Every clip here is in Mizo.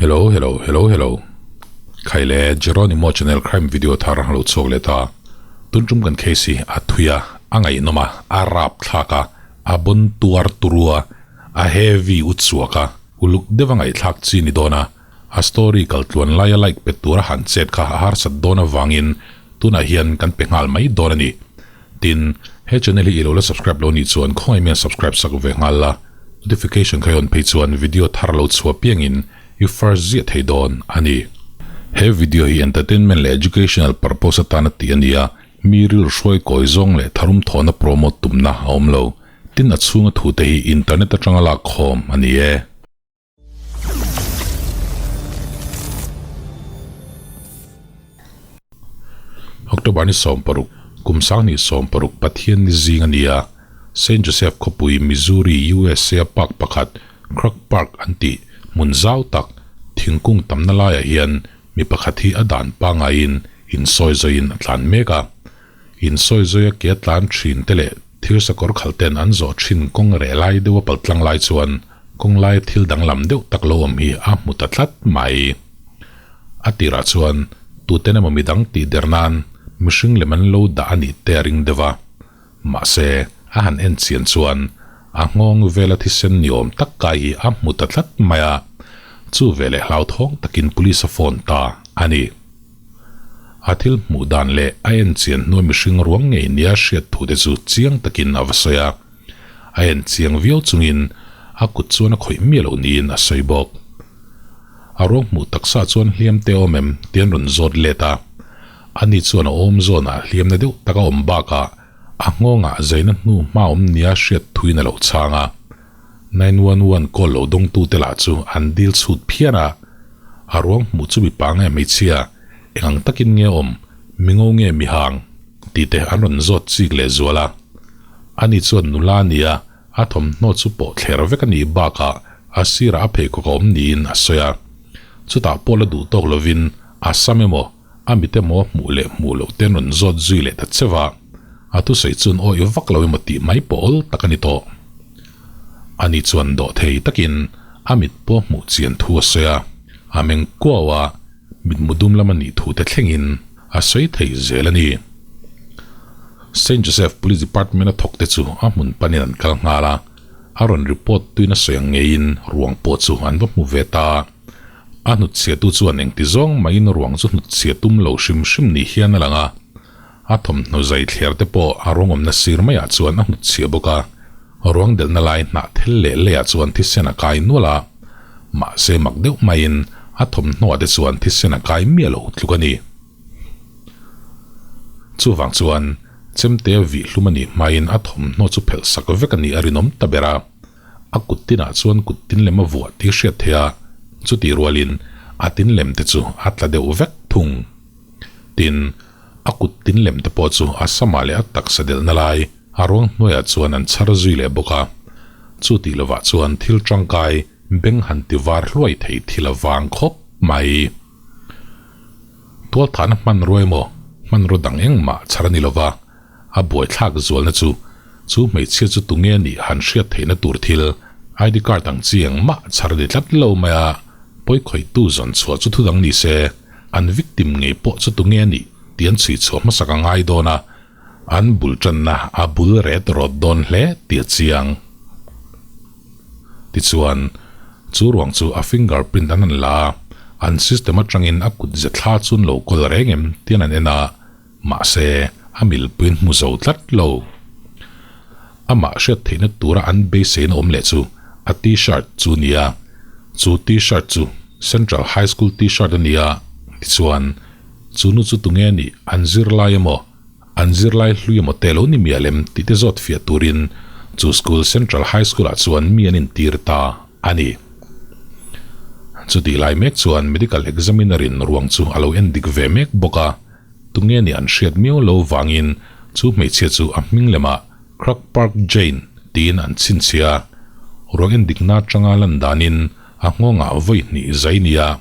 Hello hello hello hello Khai le Jeronimo channel crime video thar lo chhuak leh ta. Tun tum kan case hi a thui a, a ngaihnawm a, a rap thlak a, a bawn tuar turua, a heavy u chhuak a, uluk deuh a ngaihthlak chi ni dawn a. A story kal tluan laia like pe tura han chet kha a harsat dawn avangin tunah hian kan pe nghal mai dawn a ni. Tin, he channel hi i lo la subscribe lo nih chuan khawngaih mian subscribe sak ve nghal la, notification kha i on phei chuan video thar lo chhuah piangin i first ziah thei dawn a ni. He video hi entertainment leh educational purpose atana tih a ni a, mi rilru hruai kawi zawng leh tharum thawhna promote tumna a awm lo. Tin, a chhunga thute hi internet atanga lak khawm a ni e. October ni 16, kum 2016 Pathian ni zing a ni a, Saint Joseph khawpui, Missouri, USA a park pakhat, Krug Park an tih hmun zau tak, thingkung tamna laiah hian mi pakhat hi a dan pangaiin insawizawiin a tlan mek a. Insawizawi a ke a tlan thin te leh thil sakawr khal ten an zawh thin kawng reh lai deuh a pal tlang lai chuan kawng laia thil danglam deuh tak lo awm hi a hmu ta tlat mai. A tirah chuan tuten emaw midang tih der nan mihring lem an lo dah a nih te a ring deuh a. Mahse, a han en chian chuan a nghawng vela thisen ni awm tak kai hi a hmu ta tlat mai a. Chu veleh hlauthawng takin police a phone ta a ni. A thil hmuh dan leh a en chian hnuai mihring ruang ngei nia hriat thu te chu chiang takin a va sawi a. A en chiang viau chungin a kut chuan a khawih miah loh niin a sawi bawk. A ruang hmuh taksa chuan hliam te awm em tih an rawn zawt let a. Ani chuan a awm zawnah hliamna deuh tak a awm bakah a nghawngah zaina hnu hma awm nia hriat thuin a lo chhang a. 911 call lo dawngtute lah chu an dil chhut phian a, a ruang hmuh chu mipa nge hmeichhia, eng ang takin nge awm, mingo nge mihang tih te an rawn zawt chik leh zual a. Ani chuan nula a nia, a thawmhnaw chu pawh thler vek a nih bakah a sirah a pheikhawk a awm niin a sawi a. Chutah pawh la duh tawk lovin a sam emaw, a mit emaw hmuh leh hmuh loh te an rawn zawt zui leh ta cheu a, a thusawi chuan awih vak lo emaw tih mai pawh awl tak a ni tawh. Ani chuan dawh thei takin a mit pawh hmuh chian thu a sawi a, a meng kuau a, mitmu dum lam a nih thu te thlengin a sawi thei zel a ni. Saint Joseph Police Department a thawk te chu a hmun panin an kal nghal a, a rawn report tuin a sawi ang ngeiin ruang pawh chu an va hmu ve ta. A hnutchhiatu chuan engti zawng maiin ruang chu hnutchhia tum lo hrim hrim ni hian a lang a, a thawmhnaw zai thler te pawh a ruangawmna sir maiah chuan a hnutchhia bawk a, ruang delhna lai hnah thel leh leiah chuan thisen a kai nual a, mahse mak deuh maiin a thawmhnawah te chuan thisen a kai miah lo tluk a ni. Chuvang chuan chemte vih hlum a nih hmain a thawmhnaw chu phelh sak vek a nih a rinawm ta ber a. A kut tinah chuan kut tin lem a vuah tih hriat theih a, chutih rualin a tin lem te chu a tla deuh vek thung. Tin, a kut tin lem te pawh chu a samah leh a taksa delhna lai a ruang hnuaiah chuan an chhar zui leh bawk a. Chu tih lovah chuan thil tangkai beng han ti var hluai thei thil a vang khawp mai. Tualthahna hmanrua emaw hmanrua dang engmah chhar a ni lova, A buaithlak zualna chu, chu hmeichhia chu tunge a nih han hriat theihna tur thil, ID card ang chi engmah chhar a ni tlat lo mai a, pawikhawihtu zawn chhuah chu thudang ni se, an victim ngei pawh chu tunge a nih tih an chhui chhuah hmasak a ngai dawn a, an bul tanna a bul ret rawt dawn hle tih a chiang. Tichuan, chu ruang chu a finger print an han la a, an system atangin a kut ze thla chu an lo kawl reng em tih an han en a, Mahse, a milpuiin hmu zo tlat lo. Amah hriat theihna tura an beiseina awm leh chu a T-shirt chu nia. Chu T-shirt chu Central High School T-shirt a nia. Tichuan, chu nu chu tunge a nih, an zirlai emaw, an zirlai hlui emaw te lo ni mial em tih te zawt fiah turin chu school Central High School ah chuan mi an intir ta a ni. Chutih lai mek chuan Medical Examiner in ruang chu a lo endik ve mek bawk a. Tunge nih an hriat miau lo vangin chu hmeichhia chu a hming lemah Krug Park Jane tiin an chhinchhiah a, ruang endikna atanga lan danin a nghawngah vawi hnih zai nia,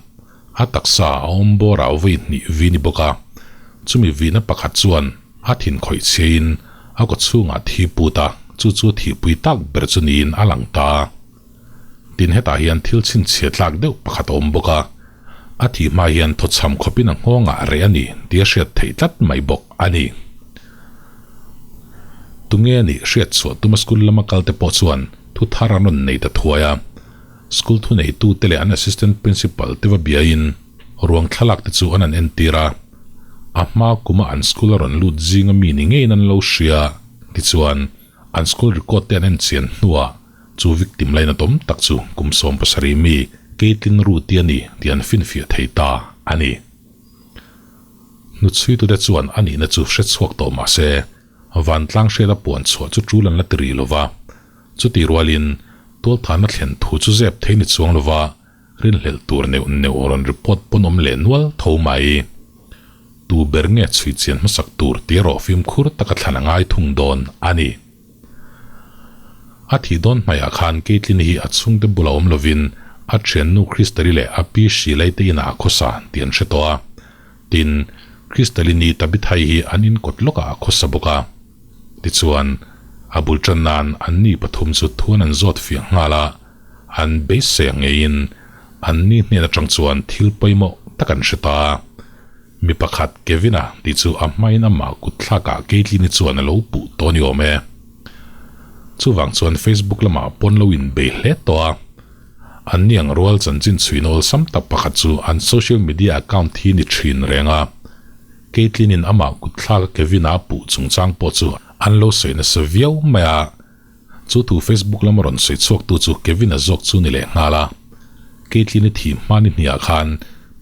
a taksa a awm bawrah vawi hnih vi ni bawk a, chumi vihna pakhat chuan a thin khawih chhiain a kawchhungah thi put a, chu chu thihpui tak ber chu niin a lang ta. Tin hetah hian thil chhinchhiah tlak deuh pakhat a awm bawk a, a thih hma hian thawchham khawpin a nghawngah reh a ni tih a hriat theih tlat mai bawk a ni. Tunge a nih hriat chhuah tuma school lama kalte pawh chuan thu thar an rawn nei ta thuai a, school thuneitute leh an assistant principal te va biain ruang thlalak te chu an han entir a, a hma kuma an school a rawn lut zinga mi ni ngeiin an lo hria tichuan an school record te an enchian hnuah Chu victim lainatawm tak chu kum 70 mi Caitlin Ruth-i a ni tih an finfiah thei ta a ni. Hnuchhuitute chuan a nihna chu hre chhuak tawh mah se, vantlang hriata puan chhuah chu tul an la ti rih lo va. Chutih rualin, tualthahna thlen thu chu zep thei ni chuang lo va, rinhlelh tur neuh neuh rawn report pawn awm leh nual tho mai. Tu ber nge chhui chian hmasak tur tih erawh fimkhur taka thlan a ngai thung dawn a ni. A thih dawn hmaiah khan Caitlin hi a chhungte bula awm lovin a thiannu Kristali leh a pi Shilei te inah a khawsa tih an hre tawh a. Tin, Kristali ni Tabithai hi an inkawt lawkah a khawsa bawk a. Tichuan, a bul tan nan anni pathum chu thuan an zawt fiah nghal a, an beisei ang ngeiin anni hnen atang chuan thil pawimawh tak an hre ta a. Mi pakhat Kevin-a tih chu a hmain amah kut thlakah Caitlin-i chuan a lo puh tawh a ni awm e. Chuvang chuan Facebook lamah pawn lo inbei hle tawh a. An ni ang rual chanchin chhuina awlsam tak pakhat chu an social media account hi ni thin reng a. Caitlin-in amah kut thlaka Kevin-a a puh chungchang pawh chu an lo sawi nasa viau mai a. Chu thu Facebook lama rawn sawi chhuaktu chu Kevin-a zawk chu ni leh nghal a. Caitlin-i thih hma ni hniah khan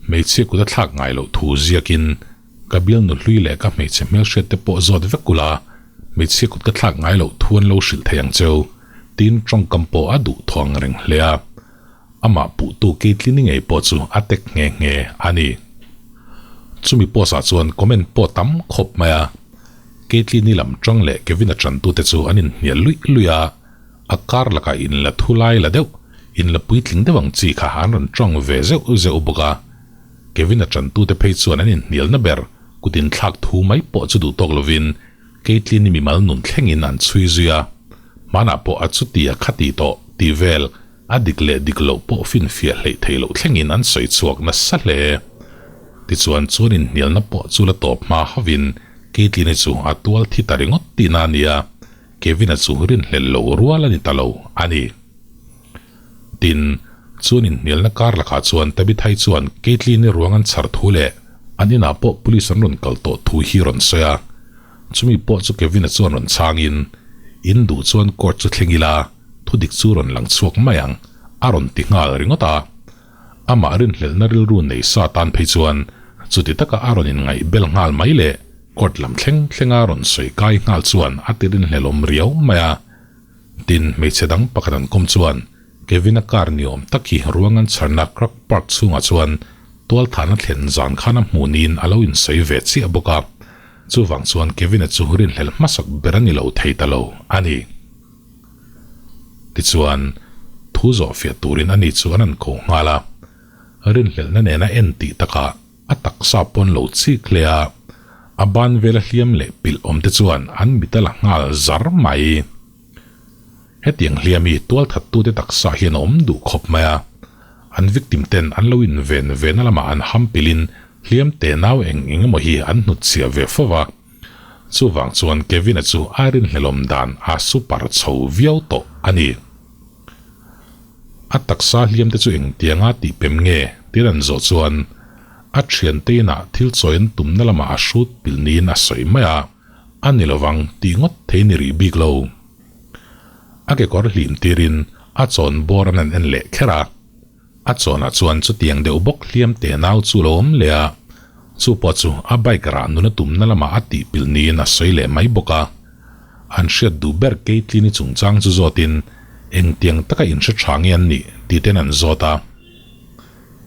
hmeichhia kut a thlak ngai loh thu ziakin ka bialnu hlui leh ka hmeichhe hmelhriat te pawh zawt vek ula, hmeichhia kut ka thlak ngai loh thu an lo hrilh thei ang cheu, tiin tawngkam pawh a duh thaw ang reng hle a. Amah puhtu Caitlin-i ngei pawh chu a tek nghe nghe a ni. Chumi post-ah chuan comment pawh tam khawp mai a. Caitlin-i lam tang leh Kevin-a tantute chu an inhnial luih luih a, a kar lakah in la thu lai la deuh, in la puitling deuh ang chi kha an rawn tang ve zeuh zeuh bawk a. Kevin-a tantute phei chuan an inhnialna ber kut inthlak thu mai pawh chu duh tawk lovin Caitlin-i mimal nun thlengin an chhui zui a, hmanah pawh a chuti a khati tawh tih vel A dik leh dik loh pawh finfiah hleih theih loh thlengin an sawi chhuak nasa hle. Tichuan chuan inhnialna pawh chu la tawp hma hauhin Caitlin-i chu a tual thi ta ringawt tihna a ni a, Kevin-a chu rinhlelh loh rual a ni ta lo a ni. Tin, chuan inhnialna kar lakah chuan Tabitha-i chuan Caitlin-i ruang an chhar thu leh an inah pawh police an rawn kal tawh thu hi rawn sawi a. Chumi pawh chu Kevin-a chuan rawn chhangin, In duh chuan court chu thleng ila, Thu dik chu rawn lang chhuak mai ang, a rawn ti nghal ringawt a. Amah rinhlelhna rilru nei sa tan phei chuan chuti taka a rawn inngaih bel nghal mai leh court lam thleng thlenga rawn sawi kai nghal chuan a ti rinhlelh awm riau mai a. Tin, hmeichhe dang pakhat an kawm chuan Kevin-a car ni awm tak hi ruang an chharna Krug Park chhungah chuan tualthahna thlen zan khan a hmuh niin a lo insawi ve chiah bawk a. Chuvang chuan Kevin-a chu rinhlelh hmasak ber a ni lo thei ta lo a ni. Tichuan, thu zawhfiah turin ani chu an an ko nghal a, rinhlelhna nena en tih takah a taksa pawn lo chik hle a, a ban vela hliam leh pilh awm te chuan an mit a la nghal zar mai. Hetiang hliam hi tualthattute taksa hian a awm duh khawp mai a, an victim ten an lo inven vena lamah an ham pilhin hliam tenau eng eng emaw hi an hnutchhiah ve fo va. Chuvang chuan Kevin-a chu a rinhlelawm dan a super chho viau tawh a ni. A taksa hliam te chu engtianga tih pem nge tir an zawh chuan a thiante inah thil chawi an tumna lamah a hrut pilh niin a sawi mai a, a ni lovang tih ngawt thei ni rih bik lo. A kekawr hlim tirin a chawn bawr an han en leh kher a. A chawnah chuan chutiang deuh bawk hliam te nau chu lo awm leh a, chu pawh chu a bike rah nuna tumna lamah a tih pilh niin a sawi leh mai bawk a. An hriat duh ber Caitlyn-i chungchang chu zawtin engtiang taka inhre tha nge an nih tih ten an zawt a.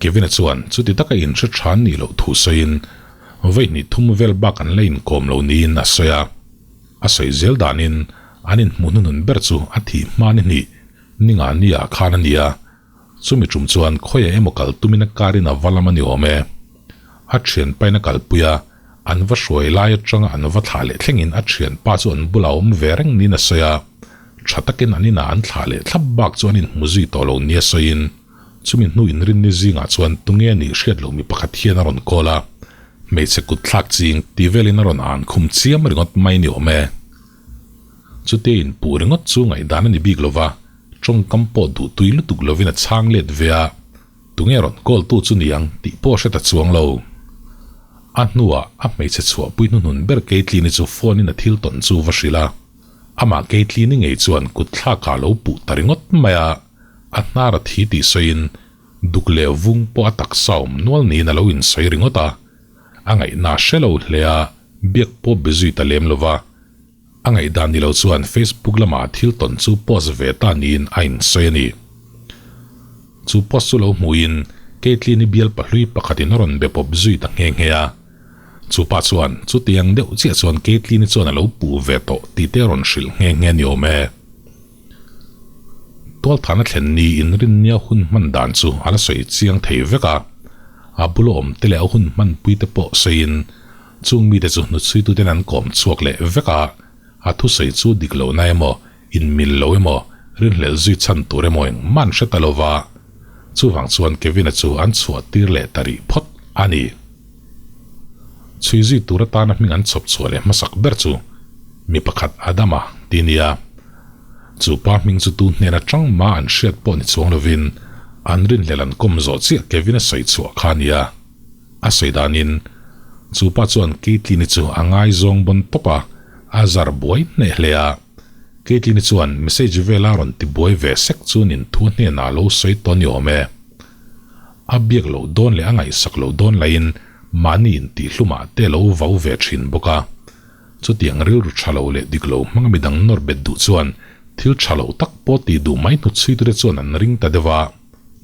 Kevin-a chuan chuti taka inhre tha an nih loh thu sawiin vaihnih thum vel bak an la inkawm lo niin a sawi a. A sawi zel danin an inhmuh hnuhnun ber chu a thih hma ni hnih ninga nia khan a ni a. Chumi tum chuan khawiah emaw kal tumin a car in a va lam a ni awm e. A thianpain a kalpui a, an va hruai lai atanga an va thlah leh thlengin a thianpa chu an bulah a awm ve reng niin a sawi a. Tha takin an inah an thlah leh thlap bak chu an inhmu zui tawh lo nia sawiin, chumi hnu inrinni zingah chuan tunge nih hriat loh mi pakhat hian a rawn call a, hmeichhe kut thlak ching tih velin a rawn an khum chiam ringawt mai ni awm e. Chutia inpuh ringawt chu ngaihdan a ni bik lova, tawngkam pawh duhtui lutuk lovin a chhang let ve a, Tunge rawn call tu chu ni ang tih pawh hre ta chuang lo. A hnuah a hmeichhe chhuahpui hnuhnun ber Caitlyn-i chu phone in a thil tawn chu va hrilh a. Amah Caitlyn-i ngei chuan kut thlakah a lo puh ta ringawt mai a, a hnar a thi tih sawiin duk leh vung pawh a taksa awm nual niin a lo insawi ringawt a. A ngaihna a hre lo hle a, biak pawh be zui ta lem lo va. A ngaihdan ni lo chuan Facebook lamah thil tawn chu post ve ta niin a insawi a ni. Chu post chu lo hmuhin Caitlyn-i bial pahlui pakhatin a rawn be pawp zui ta nghe nghe a. Chu pa chuan chutiang deuh chiah chuan Caitlyn-i chuan a lo puh ve tawh tih te a rawn hrilh nghe nghe ni awm e. Tualthana thlen ni inrinnia hun hman dan chu a la sawi chiang thei vek a, a bula awm te leh a hun hmanpui te pawh sawiin Chung mite chu hnutchhuituten an kawm chhuak leh vek a, a thusawi chu dik lohna emaw, inmil lo emaw, rinhlelh zui chhan tur emaw engmah an hre ta lo va. Chuvang chuan Kevin-a chu an chhuah tir leh ta rih phawt a ni. Chhui zui tur atana hming an chhawp chhuah leh hmasak ber chu mi pakhat Adama ti nia. Chu pa hming chu tu hnen atang mah an hriat pawh ni chuang lovin an rinhlelh an kawm zawh chiah Kevin-a sawi chhuah kha a ni a. A sawi danin, chu pa chuan Caitlyn-i chu a ngaizawng bawn tawp a, a zar buai hneh hle a. Caitlyn-i chuan message vela rawn ti buai ve sek chu nin thu hnenah a lo sawi tawh ni awm e. A biak loh dawn leh a ngaihsak loh dawn laiin mahni intihhlumah te a lo vau ve thin bawk a. Chutiang rilru tha lo leh dik lo hmanga midang nawr bet duh chuan thil tha lo tak pawh tih duh mai hnutchhuitute chuan an ring ta deuh a.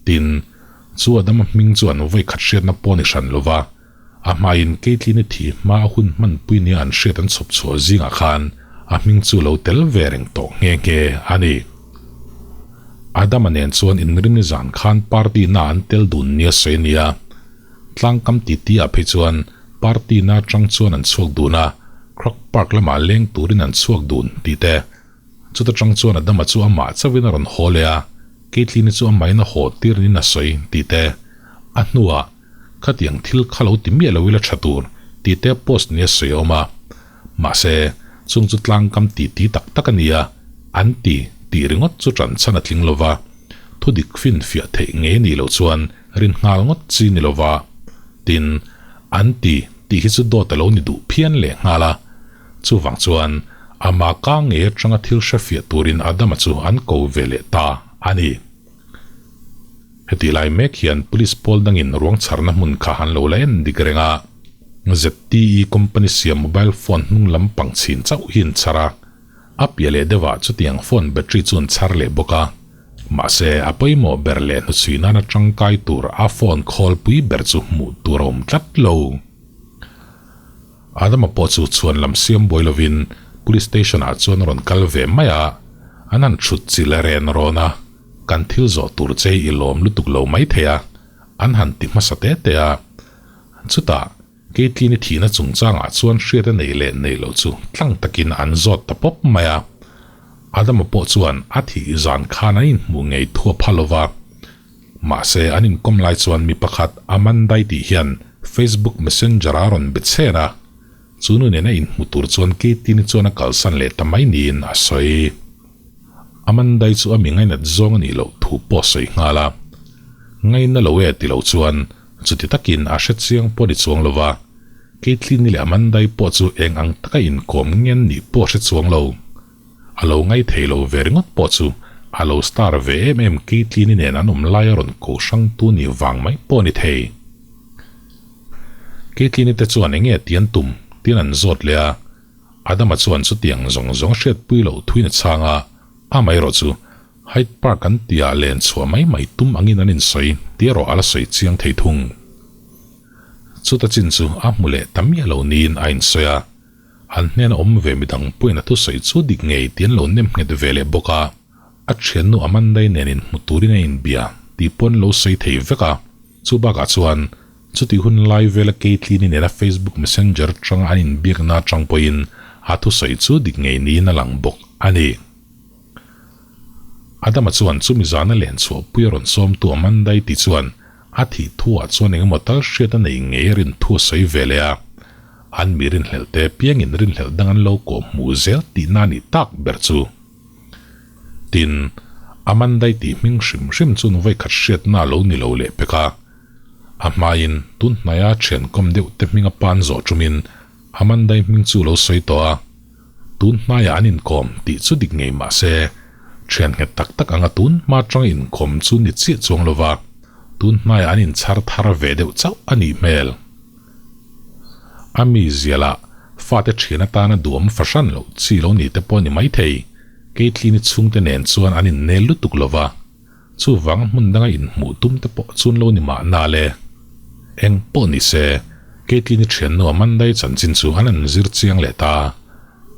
Tin, Chu Adama hming chu an vawi khat hriatna pawh ni hran lova, a hmain Caitlyn-i thi hma a hun hmanpui nia an hriat an chhawp chhuah zingah khan a hming chu lo tel ve reng tawh nghe nghe a ni. Adama nen chuan inrinni zan khan party na an tel dun nia sawi a ni a, tlangkam titi ah phei chuan party na atang chuan an chhuak dun a, Croc Park lamah leng turin an chhuak dun tih te Chuta tang chuan Adama chu amah chauhin a rawn haw leh a, Caitlyn-i chu amahin a haw tir niin a sawi, tih te. A hnuah, Khatiang thil kha lo ti miah lo ila tha tur, tih te post nia sawi a awm a. Mahse, chung chu tlangkam ti ti tak tak a ni a, an ti, tih ringawt chu tan chhan a tling lo va. Thudik finfiah theih ngei a nih loh chuan rin nghal ngawt chi ni lo va. Tin, an ti, tih hi chu dawt a lo ni duh phian leh nghal a. Chuvang chuan, ama ka ngei atanga thil hrefiah turin Adama chu an ko ve leh ta a ni. Hetih lai mek hian Police pawl dangin ruang chharna hmun kha an lo la en dik reng a, ZTE company siam mobile phone hnung lam pang chhin chauh hi an chhar a, a piah leh deuhah chutiang phone battery chu an chhar leh bawk a. Mahse, a pawimawh ber leh hnuchhui nana tangkai tur a phone khawlpui ber chu hmuh tur a awm tlat lo. Adama pawh chu chhuan lam siam buai lovin Police Station ah chuan a rawn kal ve mai a, an han thut chil ren rawn a, kan thil zawh tur che i lawm lutuk lo mai thei a, an han ti hmasa te te a. Chutah, Caitlyn-i thihna chungchangah chuan hriat a nei leh neih loh chu tlang takin an zawt ta pawp mai a. Adama pawh chuan a thih zan khan an inhmuh ngei thu a pha lova, Mahse, an inkawm lai chuan mi pakhat Amandai tih hian Facebook Messenger a rawn be chhen a, chu nu nena inhmu tur chuan Katie-ni chuan a kalsan leh ta mai niin a sawi. Amandai chu a mi ngainat zawng a nih loh thu pawh a sawi nghal a. Ngaina lo e ti lo chuan chuti takin a hre chiang pawh ni chuang lo va, Caitlyn-i leh Amandai pawh chu eng ang taka inkawm ngen nih pawh a hre chuang lo. A lo ngaithei lo ve ringawt pawh chu a lo star ve em em Caitlyn-i nen an awm lai a rawn ko hrang tu ni vang mai pawh a ni thei. Caitlyn-i te chuan enge ti an tum tiin an zawt leh a, Adama chuan chutiang zawng zawng a hriatpui loh thuin a chhang a, amaherawh chu Hyde Park an tihah len chhuah mai mai tum angin an insawi tih erawh a la sawi chiang thei thung. Chuta chin chu a hmu leh ta miah lo niin a insawi a. An hnena awm ve midang pawhin a thusawi chu dik ngei tih an lo nem nghet ve leh bawk a, a thiannu Amandai nen inhmu turin a inbia tih pawh an lo sawi thei vek a. Chu bakah chuan chutih hun lai vela Caitlyn-i nena Facebook Messenger atanga an inbiakna atang pawhin a thusawi chu dik ngei niin a lang bawk a ni. Adama chuan chumi zana len chhuahpui a rawn sawmtu Amanda-i ti chuan a thih thuah chuan engemaw tal hriat a nei ngei a rin thu a sawi ve leh a. An mi rinhlelh te piangin rinhlelh dang an lo kawh hmuh zel tihna a nih tak ber chu. Tin, Amanda-i tih hming hrim hrim chuan vawikhat hriatna a lo ni lo leh pek a. A hmain tun hnaia thiankawm deuh te hming a pan zawh tumin Amanda-i hming chu lo sawi tawh a. Tun hnaiah an inkawm tih chu dik ngei mah se, thian nghet tak tak anga tun hma tanga inkawm chu ni chiah chuang lova, tun hnaiah an inchhar thar ve deuh chauh a nih hmel. A mi zialah fate thian atana duhawm fahran loh chi lo ni te pawh a ni maithei, Caitlyn-i chhungte nen chuan an innel lutuk lova. Chuvang hmun danga inhmuh tum te pawh chun lo ni mahna le. Eng pawh ni se, Caitlyn-i thiannu Amanda-i chanchin chu an an zir chiang leh ta.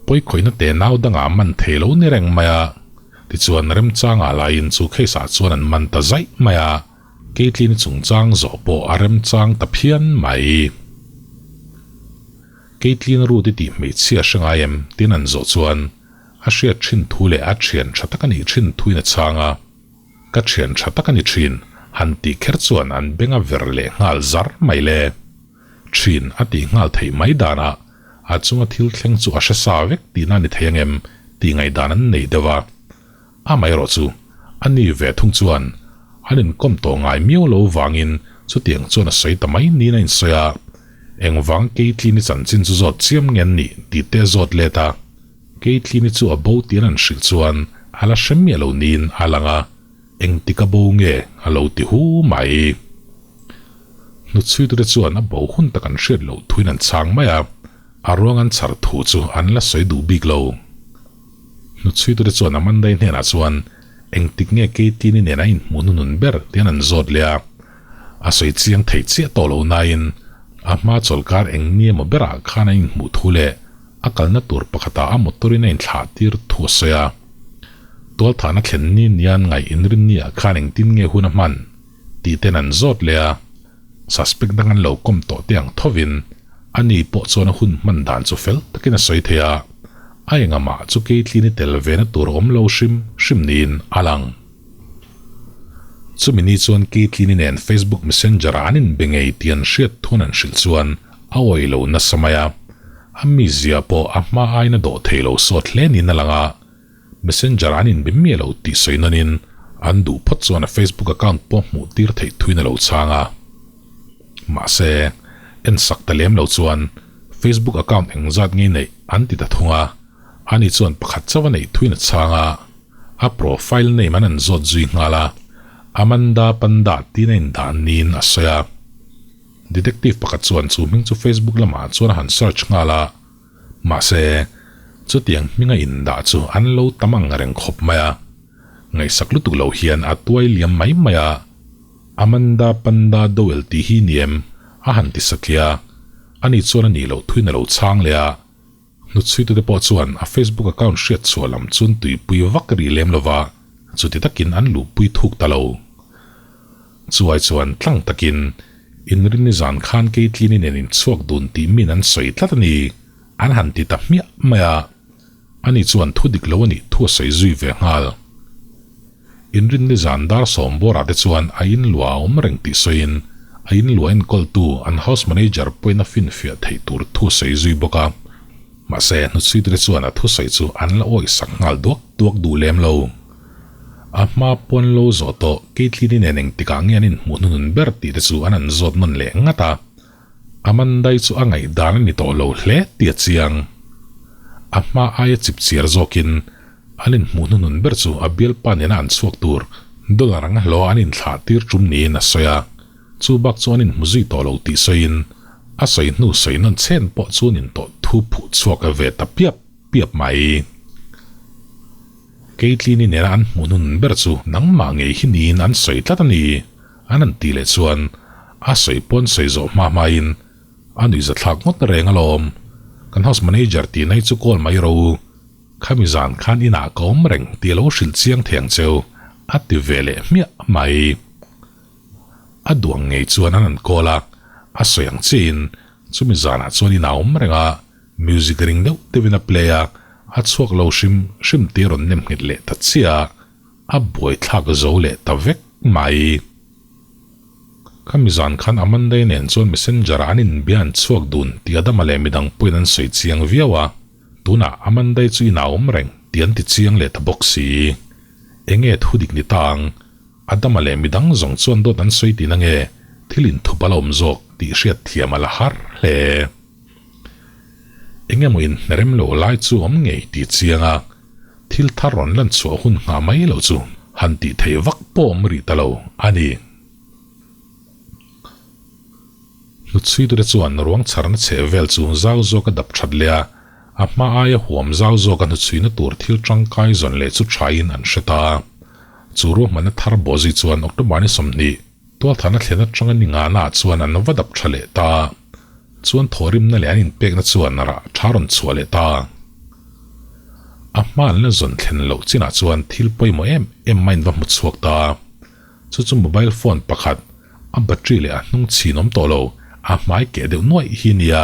Pawikhawihna te nau dangah man thei lo ni reng mai a. Tichuan remchangah laiin chu case-ah chuan an man ta zaih mai a, Caitlyn-i chungchang zawh pawh a remchang ta phian mai. Caitlyn Ruth-i tih hmeichhia hre ngai em? Tiin an zawh chuan A hriat thin thu leh a thian tha tak a nih thin thuin a chhang a, Ka thian tha tak a ni thin, han tih kher chuan an beng a ver leh nghal zar mai le. Thin a tih nghal theih mai danah a chunga thil thleng chu a hre sa vek tihna a ni thei angem tih ngaihdan an nei deuh a. Amaherawh chu a ni ve thung chuan an inkawm tawh ngai miau lo vangin chutiang chuan a sawi ta mai niin a insawi a, Engvang Caitlyn-i chanchin chu zawt chiam nge an nih tih te a zawt let a. Caitlyn-i chu a bo tiin an hrilh chuan a la hre miah lo niin a lang a, engtik a bo nge a lo ti hu mai. Hnutchhuitute chuan a bo hun tak an hriat loh thuin an chhang mai a, a ruang an chhar thu chu an la sawi duh bik lo. Hnutchhuitute chuan Amanda-i hnenah chuan engtik nge Caitlyn-i nen a inhmuh hnunun ber tiin an zawt leh a, a sawi chiang thei chiah tawh lo nain a hma chawlhkar eng ni emaw berah khan a inhmuh thu leh A kalna tur pakhatah a motor-in a inthlah tir thu a sawi a. Tualthahna thlen ni nian ngaih inrinni-ah khan engtin nge hun a hman? tih ten an zawt leh a. Suspect dang an lo kawm tawh te ang thovin ani pawh chuan a hun hman dan chu fel takin a sawi thei a. A engamah chu Caitlyn-i tel ve na tur a awm lo hrim hrim niin a lang. Chumi ni chuan Caitlyn-i nen Facebook Messenger-ah an inbe ngei tih an hriat thuan an hrilh chuan a awih lo nasa mai a. A mizia pawh a hma aiin a dawh thei lo sawt hle niin a lang a, Messenger an inbe miah lo tih sawi nawnin an duh phawt chuan a Facebook account pawh hmuh tir theih thuin a lo chhang a. Mahse, en sak ta lem lo chuan Facebook account engzat ngei neih an ti ta thung a, ani chuan pakhat chauh a neih thuin a chhang a, a profile name an an zawt zui nghal a, Amanda Panda tiin a indah niin a sawi a. Detective pakhat chuan chu hming chu Facebook lamah chuan a han search nghal a, mahse, chutiang hminga indah chu an lo tam ang reng khawp mai a. Ngaihsak lutuk lo hian a tuai liam mai mai a, Amanda Panda Dowell tih hi ni em? a han ti satliah a, ani chuan a nih loh thuin a lo chhang leh a. Hnutchhuitute pawh chuan a Facebook account hriat chhuah lam chuan tuipui vak rih lem lova, chuti takin an luhpui thuk ta lo. Chuai chuan tlang takin, Inrinni zan khan Caitlyn-i nen inchhuak dun tih min an sawi tlat a ni, an han ti ta hmiah mai a. Ani chuan thu dik lo a nih thu a sawi zui ve nghal. Inrinni zan dar sawmbawrah te chuan a inluah a awm reng tih sawiin a inluah enkawltu an house manager pawhin a finfiah theih tur thu a sawi zui bawk a. Mahse, hnuchhuitute chuan a thusawi chu an la awihsak nghal duak duak duh lem lo. A hma pawn lo zawh tawh Caitlyn-i nen engtikah nge an inhmuh hnunun ber tih te chu an han zawt nawn leh ngat a. Amandai chu a ngaihdan a ni tawh lo hle tih a chiang. A hma aia chip chiar zawkin an inhmuh hnunun ber chu a bialpa nena an chhuak tur dollar anga hlawh an inthlah tir tum niin a sawi a, chu bak chu an inhmu zui tawh lo tih sawiin a sawi hnu sawi nawn chen pawh chu an intawh thu phuh chhuak ve ta piap piap mai. Caitlyn-i nena an hmuh hnun ber chu nangmah ngei hi niin an sawi tlat a ni. An han tih leh chuan a sawi pawn sawi zawh hma hmain a nuihza thlak ngawt reng alawm. Kan house manager tih nai chu call mai ro u. Khami zan khan inah ka awm reng tih a lo hrilh chiang thei ang cheu a ti ve leh hmiah mai. A duang ngei chuan an han call a, a sawi ang chiahin chumi zanah chuan inah a awm reng a, music ring deuh deuhin a play a, a chhuak lo hrim hrim tih a rawn nem nghet leh ta chiah a. A buaithlak zo leh ta vek mai. Khami zan khan Amanda-i nen chuan messenger ah an inbia an chhuak dun tih Adama leh midang pawhin an sawi chiang viau a, tunah Amanda-i chu inah a awm reng tih an ti chiang leh ta bawk si. Enge thu dik ni ta ang? Adama leh midang zawng chuan dawt an sawi tihna nge thil inthup a la awm zawk tih hriat thiam a la har hle. Engemaw inhnerem lo lai chu awm ngei tih chiang a, thil thar rawn lan chhuah hun nghah mai loh chu han tih theih vak pawh awm rih ta lo a ni. Hnutchhuitute chuan ruang chharna chheh vel chu zau zawka dap that leh a, a hma aia huam zau zawka hnuchhuina tur thil tangkai zawn leh chu thain an hre ta. Chu ruahmanna thar bawhzui chuan October ni 20, Tualthahna thlen atanga ni ngahnaah chuan an va dap tha leh ta. Chuan thawhrimna leh an inpekna chuan rah tha rawn chhuah leh ta. A hma an la zawn thlen loh chinah chuan thil pawimawh em em maiin va hmu chhuak ta. Chu chu mobile phone pakhat, a battery leh a hnung chhin awm tawh lo, a hmai keh deuh nuaih hi nia.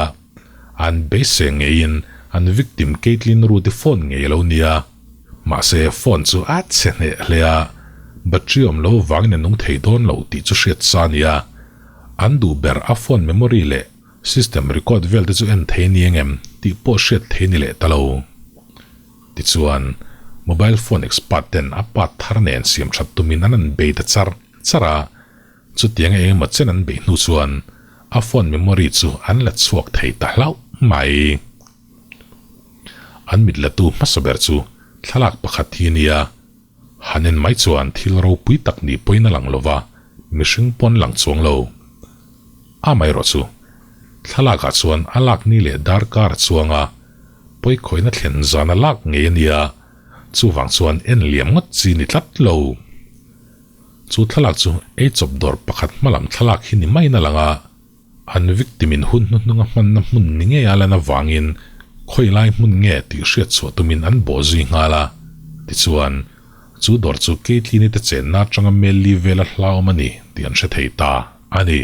An beisei ngeiin an victim Caitlin Ruth-i phone ngei a lo nia. Mahse, phone chu a chhe hneh hle a, battery awm lo vangin a nung thei dawn lo tih chu hriat sa a nia. An duh ber a phone memory leh system record vel te chu en thei ni engem tih pawh hriat thei ni leh ta lo. Tichuan, mobile phone expert ten a part thar nen siam that tumin an an bei ta char char a, chutianga engemaw chen an beih hnu chuan a phone memory chu an la chhuak thei ta hlauh mai. An mit latu hmasa ber chu thlalak pakhat hi a nia. Han en mai chuan thil ropui tak ni pawhin a lang lo va, mihring pawn lang chuang lo. Amaherawh chu, thlalakah chuan a lak ni leh darkar a chuang a, pawikhawihna thlen zan a lak ngei a nia, chuvang chuan en liam ngawt chi ni tlat lo. Chu thlalak chu eichawp dawr pakhat hmalam thlalak hi ni maiin a lang a. An victim in hun hnuhnunga hmanna hmun ni ngei a lan avangin khawi lai hmun nge tih hriat chhuah tumin an bawh zui nghal a. Tichuan, chu dawr chu Caitlyn-i te chenna atanga mel li vela hlauhawm a ni tih an hre thei ta a ni.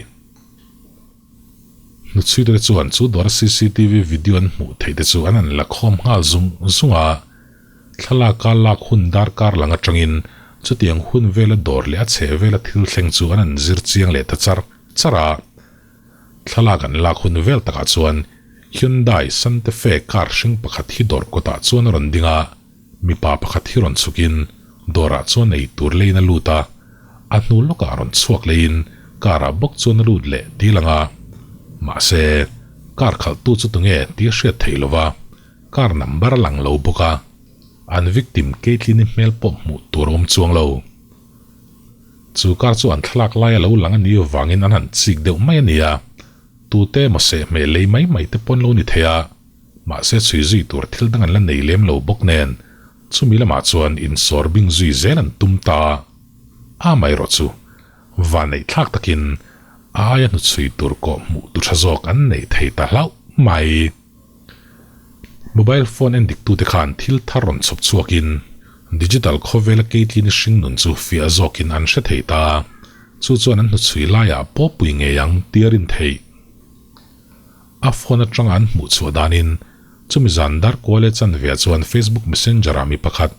Hnuchhuite chuan chu dawra cctv video an hmuh theih te chu an an la khawm nghal zung zung a. Thlalaka lak hun darkar lang atangin chutiang hun vela dawr leh a chheh vela thil thleng chu an an zir chiang leh ta char char a. Thlalak an lak hun vel takah chuan Hyundai Santa Fe car hring pakhat hi dawr kawtah chuan a rawn ding a, mipa pakhat hi rawn chhukin dawrah chuan ei tur leiin a lut a, a hnu lawkah rawn chhuak leiin car ah bawk chuan a lut leh ti lang a. Mahse, car khalhtu chu tunge tih a hriat theih lova, car number a lang lo bawk a, an victim Caitlyn-i hmel pawh hmuh tur a awm chuang lo. Chu kar chu an thlalak lai a lo lang a nih vangin an han chik deuh mai a nia. Tute emaw sehhmeh lei mai mai te pawn lo ni thei a, mahse chhui zui tur thil dang an la nei lem lo bawk nen, chumi lamah chuan insawr bing zui zel an tum ta a mai erawh chu vanneih thlak takin a aia hnuchhui tur kawh hmuh tu tha zawk an neih thei ta hlauh mai. Mobile phone en diktute khan thil thar rawn chhawp chhuakin digital khawvela Caitlyn-i hringnun chu fiah zawkin an hre thei ta. Chu chuan an hnuchhui laiah pawpui ngei ang tih a rin theih. A phone atanga an hmuh chhuah danin chumi zan darkua leh chanve ah chuan Facebook Messenger-ah mi pakhat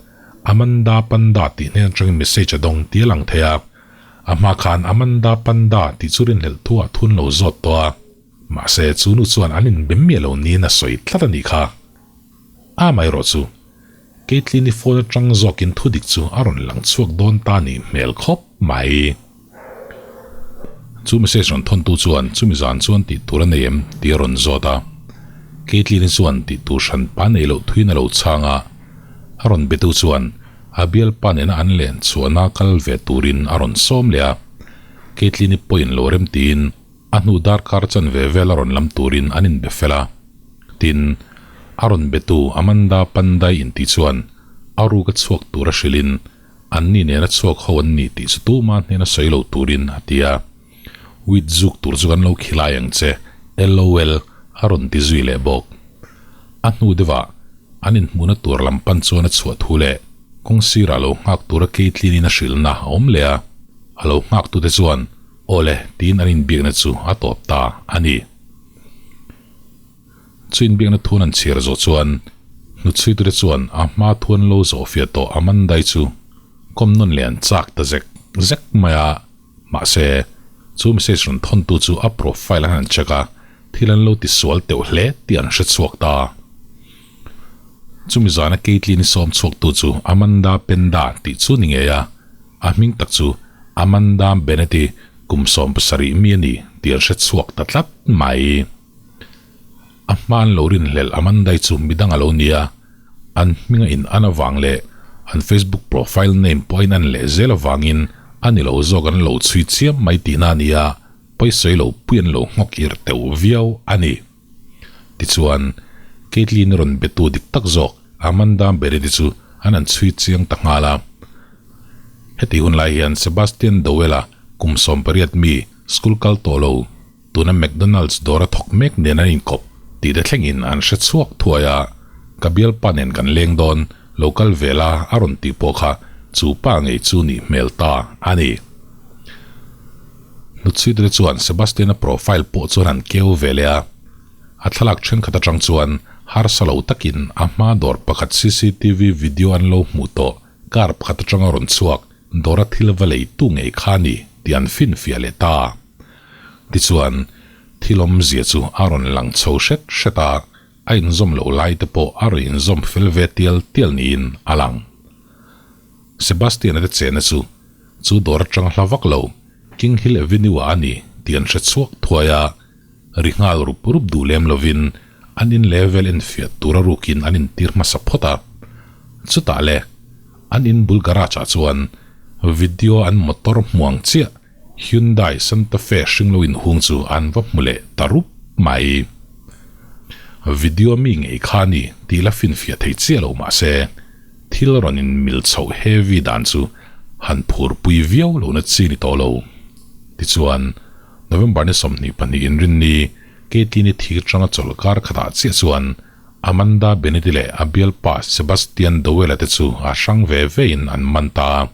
Amanda Panda tih hnen atangin message a dawng tih a lang thei a. A hma khan Amanda Panda tih chu rinhlelh thu ah thun lo zawt tawh a. Mahse, chu nu chuan an inbem miah lo niin a sawi tlat a nih kha. Amaherawh chu, Caitlyn-i phone atang zawkin thu dik chu a rawn lang chhuak dawn ta nih hmel khawp mai. Chu message rawn thawntu chuan chumi zan chuan tih tur a nei em tih a rawn zawt a. Caitlyn-i chuan tih tur hran pa nei loh thuin a lo chhang a. A rawn betu chuan a bialpa nena an len chhuahna kal ve turin a rawn sawm leh a. Caitlyn-i pawhin lo rem tiin A hnu darkar chanve vel a rawn lam turin an inbe fel a. Tin, a rawn betu Amanda Pandai intih chuan a ruk a chhuak tur a hrilhin anni nena chhuak ho an ni tih chu tuma hnena sawi lo turin a ti a. Weed zuk tur chu kan lo khilai ang che, LOL, a rawn ti zui leh bawk. A hnu deuhah an inhmuhna tur lam pan chuan a chhuah thu leh kawng sirah lo nghak tura Caitlyn-in a hrilhna a awm leh a, a lo nghaktute chuan Awle, tiin an inbiakna chu a tawp ta a ni. Chu inbiakna thun an chhiar zawh chuan hnuchhuitute chuan a hma thu an lo zawhfiah tawh Amandai chu Inkawm nawn leh an chak ta zek zek mai a, mahse, chu message rawn thawntu chu a profile an han check a, thil an lo ti sual teuh hle tih an hre chhuak ta. Chumi zana Caitlyn-i sawm chhuaktu chu Amanda Penda tih chu ni ngei a, a hming tak chu Amanda Bennett-i kum 70 mi a ni tih an hre chhuak ta tlat mai. A hma an lo rinhlelh Amanda-i chu midang a lo ni a, an hminga in an avang leh an Facebook profile name pawh a in an leh zel avangin a ni lo zawk an lo chhui chiam mai tihna a ni a, pawisawi lo pui an lo nghawk ir teuh viau a ni. Tichuan, Caitlyn-i rawn betu dik tak zawk Amanda Bennett-i chu an han chhui chiang ta nghal a. Heti hun lai hian Sebastian Dowell-a kum 18 mi school kal tawh lo, Tuna McDonald's dawr a thawk mek nen an inkawp tih te thlengin an hre chhuak thuai a, ka bialpa nen kan leng dawn, lo kal ve la a rawn tih pawh kha chu pa ngei chu nih hmel ta a ni. Hnutchhuitute chuan Sebastian-a profile pawh chuan an keu ve leh a, a thlalak thenkhat atang chuan harsa lo takin a hma dawr pakhat cctv video an lo hmuh tawh car pakhat atanga rawn chhuak dawra thil va leitu ngei kha a ni tih an finfiah leh ta. Tichuan, thil awmzia chu a rawn lang chho hret hret a, a inzawm loh lai te pawh a rawn inzawm fel ve tial tial niin a lang. Sebastian-a te chehna chu chu dawr atang hla vak lo King Hill Avenue-ah a ni tih an hre chhuak thuai a, ri nghal rup rup duh lem lovin an in level enfiah tura rukin an intir hmasa phawt a. Chutah le, an in bul garage-ah chuan video an motor hmuang chiah Hyundai Santa Fe hring lo inhung chu an va hmu leh ta rup mai. Video mi ngei kha a ni tih la finfiah thei chiah lo mah se, thil rawn in mil chhoh heavy dan chu han phurpui viau lohna chi ni tawh lo. Tichuan, November ni 22 inrinni, Caitlyn-i thir changa chawlh kar khatah chiah chuan Amanda Bennett-i leh a bialpa Sebastian Dowell-a te chu a hrang ve vein an man ta a.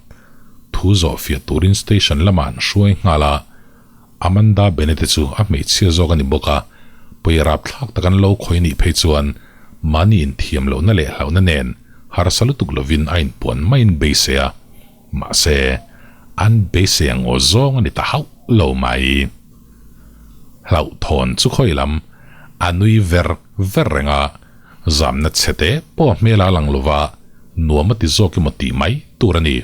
Thu zawh fiah turin station lamah an hruai nghal a. Amanda Bennett-i chu a hmeichhia zawk a ni bawk a, pawi rapthlak tak an lo khawi nih phei chuan mahni inthiam lohna leh hlauhna nen harsa lutuk lovin a inpuan maiin beisei a. Mahse, an beisei ang aw zawng a ni ta hauh lo mai. Hlauhthawn chu khawi lam a nui ver ver reng a, zamna chhe te pawh a hmel a lang lova, nuam a ti zawk emaw tih mai tur a ni.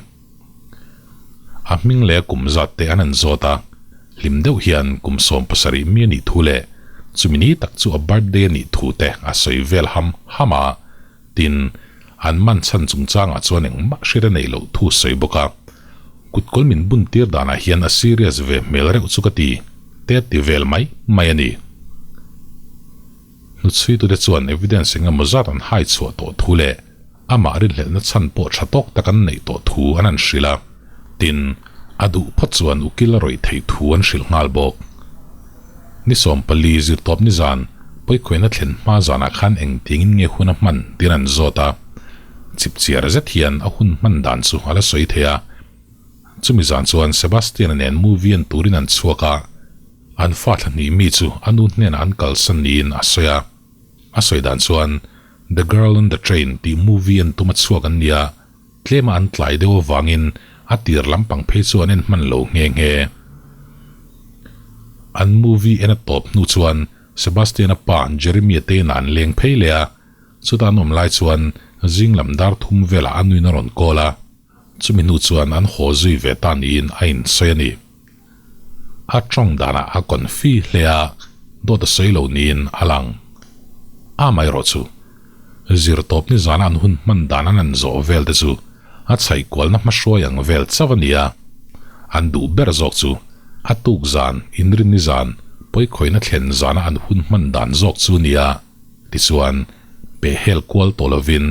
A hming leh a kum zat te an han zawt a, hlim deuh hian kum 70 mi a nih thu leh chumi ni tak chu a birthday a nih thu te a sawi vel ham ham a, tin, an man chhan chungchangah chuan engmah hriat a neih loh thu sawi bawk a. Kutkawl min bun tir danah hian a serious ve hmel reuh chu ka ti, te a ti vel mai mai a ni. Hnuchhuitute chuan evidence eng emaw zat an hai chhuah tawh thu leh amah rinhlelhna chhan pawh tha tawk tak an neih tawh thu an han hrilh a, tin, a duh phawt chuan ukil a rawih theih thu an hrilh nghal bawk. Ni 14 zirtawp nizan pawikhuaina thlen hma zanah khan engtiangin nge hun a hman tiin an zawt a, chipchiar zet hian a hun hman dan chu a la sawi thei a. Chumi zan chuan Sebastian-a nen movie en turin an chhuak a, an fa thla hnih mi chu a nu hnenah an kalsan niin a sawi a. A sawi dan chuan The Girl on the Train tih movie en tum a chhuak an nia, tlema an tlai deuh avangin a tir lampang phei chu an en hman lo nghe nghe. An movie en a tawp hnu chuan Sebastian-a pa Jeremy-a te inah an leng phei leh a, chutah an awm lai chuan zing lam dar thum velah a nuin a rawn call a, chumi hnu chuan an haw zui ve ta niin a insawi a ni. A tawng danah a confi hle a, dawt a sawi lo niin a lang. Amaherawh chu, zirtawp ni zana an hun hman dan an han zawh vel te chu a chhaihkualna hmahruai ang vel chauh a ni a. An duh ber zawk chu a tuk zan, inrinni zan, pawikhawihna thlen zana an hun hman dan zawk chu a ni a. Tichuan, pehhel kual tawh lovin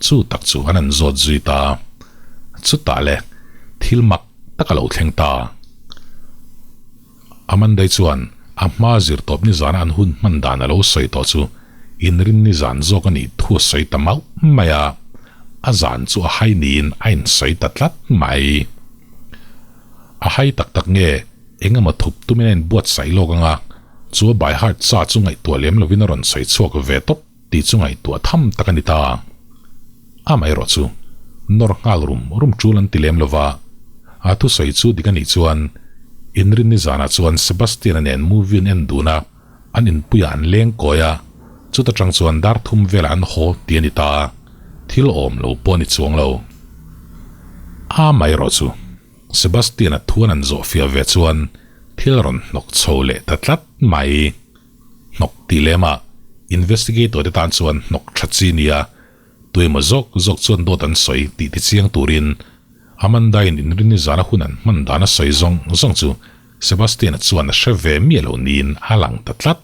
chu tak chu an han zawt zui ta. Chutah le, thil mak tak a lo thleng ta. Amandai chuan a hma zirtawp nizana an hun hman dan a lo sawi tawh chu inrin nizan zawk a nih thu a sawi ta mauh mai a, a zan chu a hai niin a insawi ta tlat mai. A hai tak tak nge eng emaw thup tumin a inbuatsaih lawk ang a, chu a by heart sa chu ngaihtuah lem lovin a rawn sawi chhuak ve tawp tih chu ngaihtuah tham tak a ni ta. Amaherawh chu. Nawr nghal rum rum tul an ti lem lova, a thusawi chu dik a nih chuan Inrinni zanah chuan Sebastian-a nen movie an en dun a, an inpuiah an leng kawi a, chuta tang chuan dar thum velah an haw tih a ni ta a, thil awm lo pawh a ni chuang lo. A mai erawh chu Sebastian-a thuan an zawh fiah ve chuan thil rawn hnawk chho leh ta tlat mai. Hnawk tih lemah investigator te tan chuan hnawk tha chi nia Tuemaw zawk zawk chuan dawt an sawi tih tichiang turin Amanda-in inrinni zana hun an hman dan a sawi zawng zawng chu Sebastian-a chuan a hre ve miah loh niin a lang ta tlat.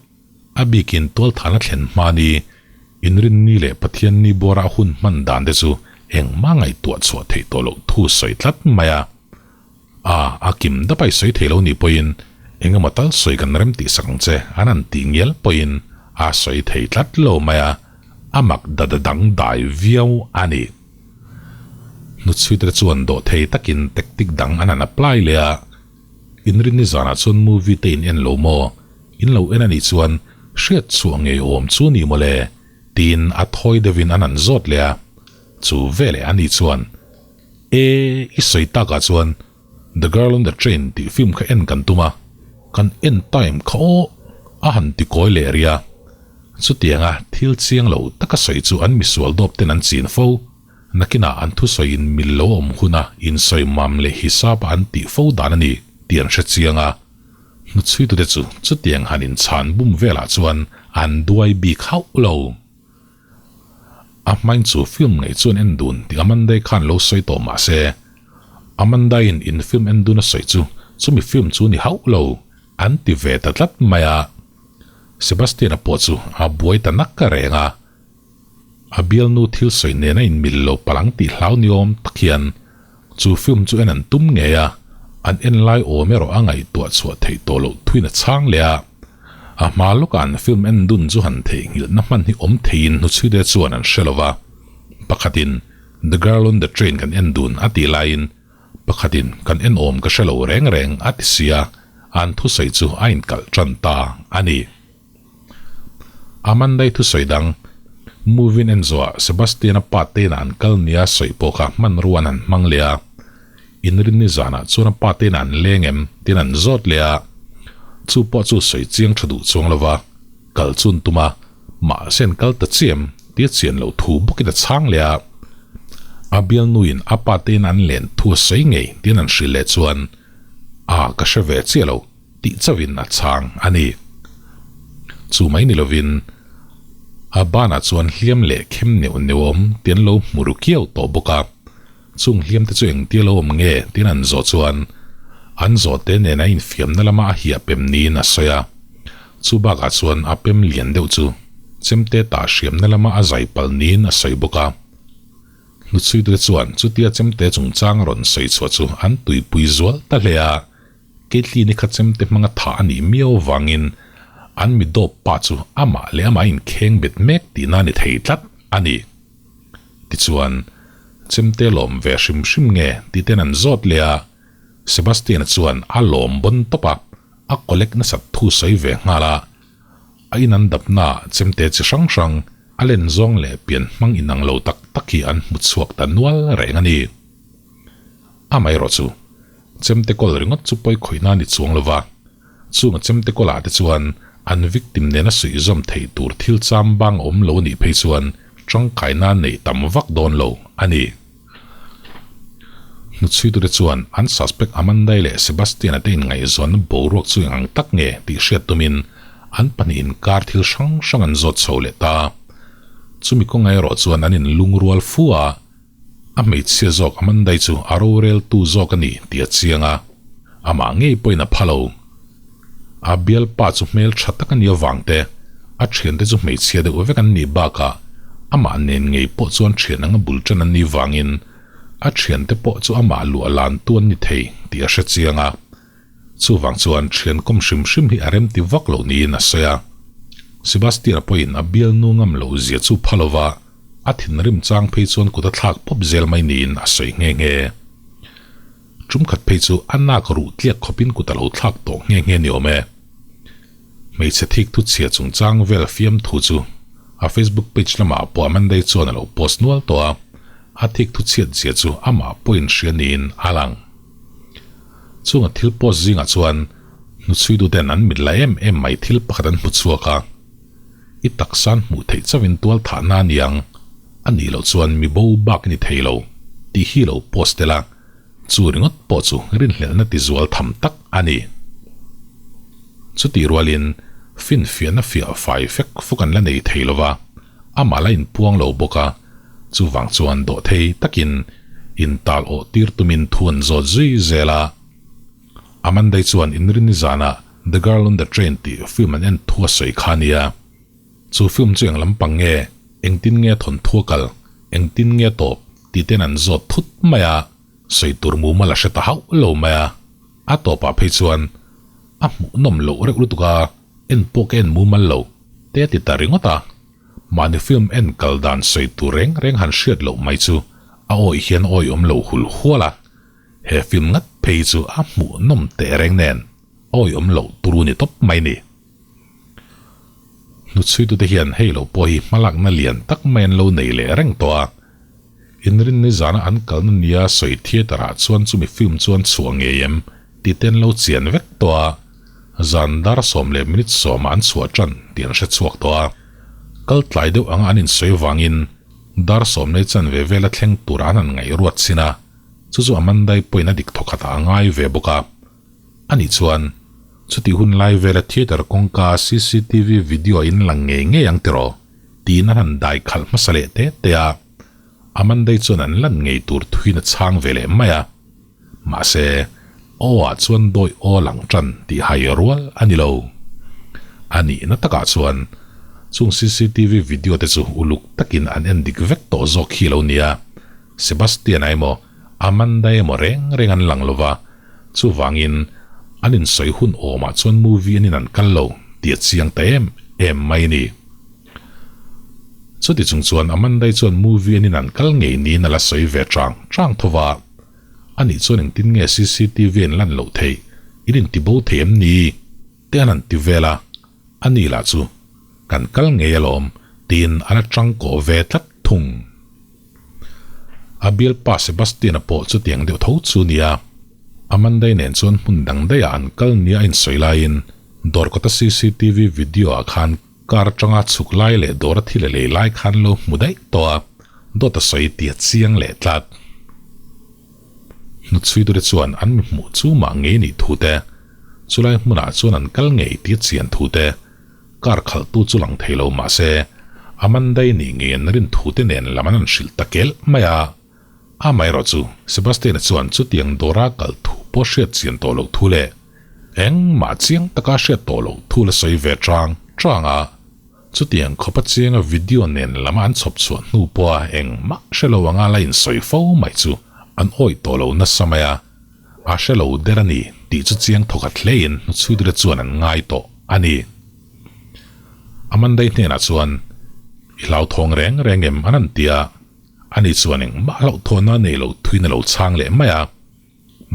A bikin tualthana thlen hma ni, inrinni leh Pathianni bawra a hun hman dan te chu engmah ngaihtuah chhuah theih tawh loh thu sawi tlat mai a. A, a kim dap a i sawi thei lo nih pawhin engemaw tal sawi kan rem tih sak ang che an han tih ngial pawhin a sawi thei tlat lo mai a. A mak da da dang dai viau a ni. Hnutchhuite chuan dawh thei takin tactic dang an han apply leh a, Inrinni zanah chuan movie te in en lo maw? In lo en a nih chuan hriat chhuah ngei awm chu ni maw le? tiin a thawi deuhin an han zawt leh a. Chu veleh a ni chuan, E, i sawi takah chuan The Girl on the Train tih film kha en kan tum a, kan en time kha aw a han ti kawi leh rih a. Chutianga thil chiang lo taka sawi chu an misual dawp ten an chin fo. Nakinah an thusawi in mil lo awm huna insawi mam leh hisap a an tih fo dan a ni tih an hre chiang a. Hnuchhuitute chu chutiang han inchhan bum velah chuan an duai bik hauh lo. A hmain chu film ngei chuan en dun tih Amandai khan lo sawi tawh mah se, Amandaiin in film en dun a sawi chu chumi film chu ni hauh lo an ti ve ta tlat mai a. Sebastian-a pawh chu a buai ta nak a reng a, a bialnu thil sawi nena inmil lo palh ang tih hlau ni awm tak hian chu film chu en an tum ngei a, an en lai awm erawh a ngaihtuah chhuah theih tawh loh thuin a chhang leh a. A hma lawkah an film en dun chu han theihnghilhna hman hi awm theiin hnuchhuite chuan an hre lo va, pakhatin The Girl on the Train kan en dun a tih laiin pakhatin kan en awm ka hre lo reng reng a ti sia, an thusawi chu a inkalh tan ta a ni. Amandai thusawi dang, Movie en zawhah Sebastian-a pa te inah an kal nia sawi pawh kha hmanrua an han hmang leh a, Inrinni zanah chuan a pa te inah an leng em tiin an zawt leh a, chu pawh chu sawi chiang tha duh chuang lova kal chu an tum a, mahse an kal ta chiam tia chian loh thu bawkin a chhang leh a. A bialnuin a pa te in an len thu a sawi ngei tiin an hrilh leh chuan, A, ka hre ve chiah lo tih chauhin a chhang a ni. Chu mai ni lovin a banah chuan hliam leh khem neuh neuh awm tih an lo hmu ru kiau tawh bawk a. Chung hliam te chu engtia lo awm nge tiin an zawh chuan an zawhte nen a infiamna lama a hiah pem niin a sawi a. Chu bakah chuan a pem lian deuh chu chemte tah hriamna lama a zai palh niin a sawi bawk a. Hnuchhuitute chuan chutia chemte chungchang a rawn sawi chhuah chu an tuipui zual ta hle a. Caitlyn-i kha chemte hmanga thah a nih miau avangin an mi dawp pa chu amah leh amah a inkheng bet mek tihna a ni thei tlat a ni. Tichuan, chemte lawm ve hrim hrim nge tih ten an zawt leh a, Sebastian-a chuan a lawm bawn tawp a, a collect nasat thu sawi ve nghal a. A in an dapna ah chemte chi hrang hrang, a len zawng leh pian hmang inang lo tak tak hi an hmu chhuak ta nual reng a ni. Amaherawh chu, chemte kawl ringawt chu pawi khawihna a ni chuang lova, Chung a chemte kawlah te chuan an victim nena suihzawm theih tur thil cham bang a awm lo a nih phei chuan tangkaina neih tam vak dawn lo a ni. Hnuchhuitute chuan an suspect Amandai leh Sebastian-a te inngaihzawnna boruak chu eng ang tak nge tih hriat tumin an pahnih inkar thil hrang hrang an zawt chho leh ta. Chumi kawnga erawh chuan an inlungrual fu a, A hmeichhia zawk Amandai chu a roreltu zawk a ni tih a chiang a, amah ngei pawhin a pha lo. A bialpa chu hmel tha tak a nih avang te, a thiante chu hmeichhia deuh vek an nih bakah amah nen ngei pawh chuan thian anga bul tan an nih vangin a thiante pawh chu amah luah lantu an ni thei tih a hre chiang a. Chuvang chuan thian kawm hrim hrim hi a remti vak loh niin a sawi a. Sebastian-a pawhin a bialnu ngam loh zia chu pha lova, a thinrim chang phei chuan kut a thlak pawp zel mai niin a sawi nghe nghe. Tum khat phei chu a nak ruh tliak khawpin kut a lo thlak tawh nghe nghe ni awm e. Hmeichhe thik thu chhia chungchang vel fiam thu chu a Facebook page lamah pawh Amandai chuan a lo post nual tawh a. A thik thu chhiat zia chu amah pawhin hria niin a lang. Chunga thil post zingah chuan hnuchhuituten an mit la em em mai thil pakhat an hmu chhuak a. I taksan hmuh theih chauhin tual thahna a ni ang, a nih loh chuan mi bo bak i ni thei lo tih hi lo post tel a, chu ringawt pawh chu rinhlelhna tizual tham tak a ni. Chutih rualin finfiahna fiah fai fek fuk an la nei thei lo va, amah la inpuang lo bawk a, chuvang chuan dawhthei takin intal awh tir tumin thu an zawt zui zel a. Amandai chuan inrinni zanah The Girl on the Train tih film an en thu a sawi kha a nia. Chu film chu eng lampang nge, engtin nge thawnthu a kal, engtin nge tawp tih ten an zawt thut mai a, sawi tur mumal a hre ta hauh lo mai a. A tawpah phei chuan a hmuhnawm loh reuh lutuk a, en pawh ka en mumal lo te a ti ta ringawt a. Mahni film en kal dan sawi tur reng reng han hriat loh mai chu a awih hian awihawm lo hul hual a. He film ngat phei chu a hmuhnawm teh reng nen awihawm loh turu ni tawp mai ni. Hnuchhuitute hian hei lo pawh hi hmalakna lian tak mai an lo nei leh reng tawh a. Inrinni zana an kalna nia sawi theatre ah chuan chumi film chu an chhuah ngei em tih te an lo chian vek tawh a. Zan dar 10 minute 10 ah an chhuah tan tih an hre chhuak tawh a. Kal tlai deuh anga an insawi vangin dar 10 chanve vela thleng tur an han ngaihruat chin a, chu chu Amandai pawhin a dik thawkhat ah a ngai ve bawk a. Ani chuan, Chutih hun lai vela theatre kawngka cctv video in lang ngei ngei ang tiraw? tiin an han dai khalh hmasa leh te te a. Amandai chuan an lan ngei tur thuin a chhang ve leh mai a. Mahse, aw ah chuan dawi aw lang tan tih hai rual a ni lo. A nihna takah chuan chung cctv video te chu uluk takin an en dik vek tawh zawk hi lo nia. Sebastian-a emaw Amanda emaw reng reng an lang lova, chuvangin an insawi hun awmah chuan movie an in an kal lo tih a chiang ta em em mai a ni. Chuti chung chuan Amanda-i chuan movie an in an kal ngei niin a la sawi ve chang chang tho va, anih chuan engtin nge cctv an lan loh theih, in intibo thei em ni? te an han ti vel a, ani lah chu kan kal ngei alawm tiin a la tangkawh ve tlat thung. A bialpa Sebastian-a pawh chutiang deuh tho chu nia, Amanda-i nen chuan hmun dang daihah an kal nia a insawi laiin dawr kawta cctv video-ah khan car atanga chhuk lai leh dawra thil a lei lai khan lo hmu daih tawh a, dawt a sawi ti a chiang leh tlat. Hnuchhuitute chuan an mi hmuh chu mah ngei nih thu te, chulai hmunah chuan an kal ngei ti a chian thu te, Car khalhtu chu lang thei lo mah se, Amanda-i nih ngei an rin thute nen lam an han hrilh ta kelh mai a. Amaherawh chu, Sebastian-a chuan chutiang dawra kal thu pawh hriat chian tawh loh thu leh engmah chiang taka hriat tawh loh thu la sawi ve chang chang a. Chutiang khawpa chianga video nen lama an chhawp chhuah hnu pawha engmah hre lo anga la insawi fo mai chu an awih tawh lo nasa mai a. A hre lo der a ni tih chu chiang thawkhat hlein hnuchhuiture chuan an ngai tawh a ni. Amandai hnenah chuan, I hlauthawng reng reng em an han ti a, ani chuan engmah hlauhthawnna a nei lo thuin a lo chhang leh mai a.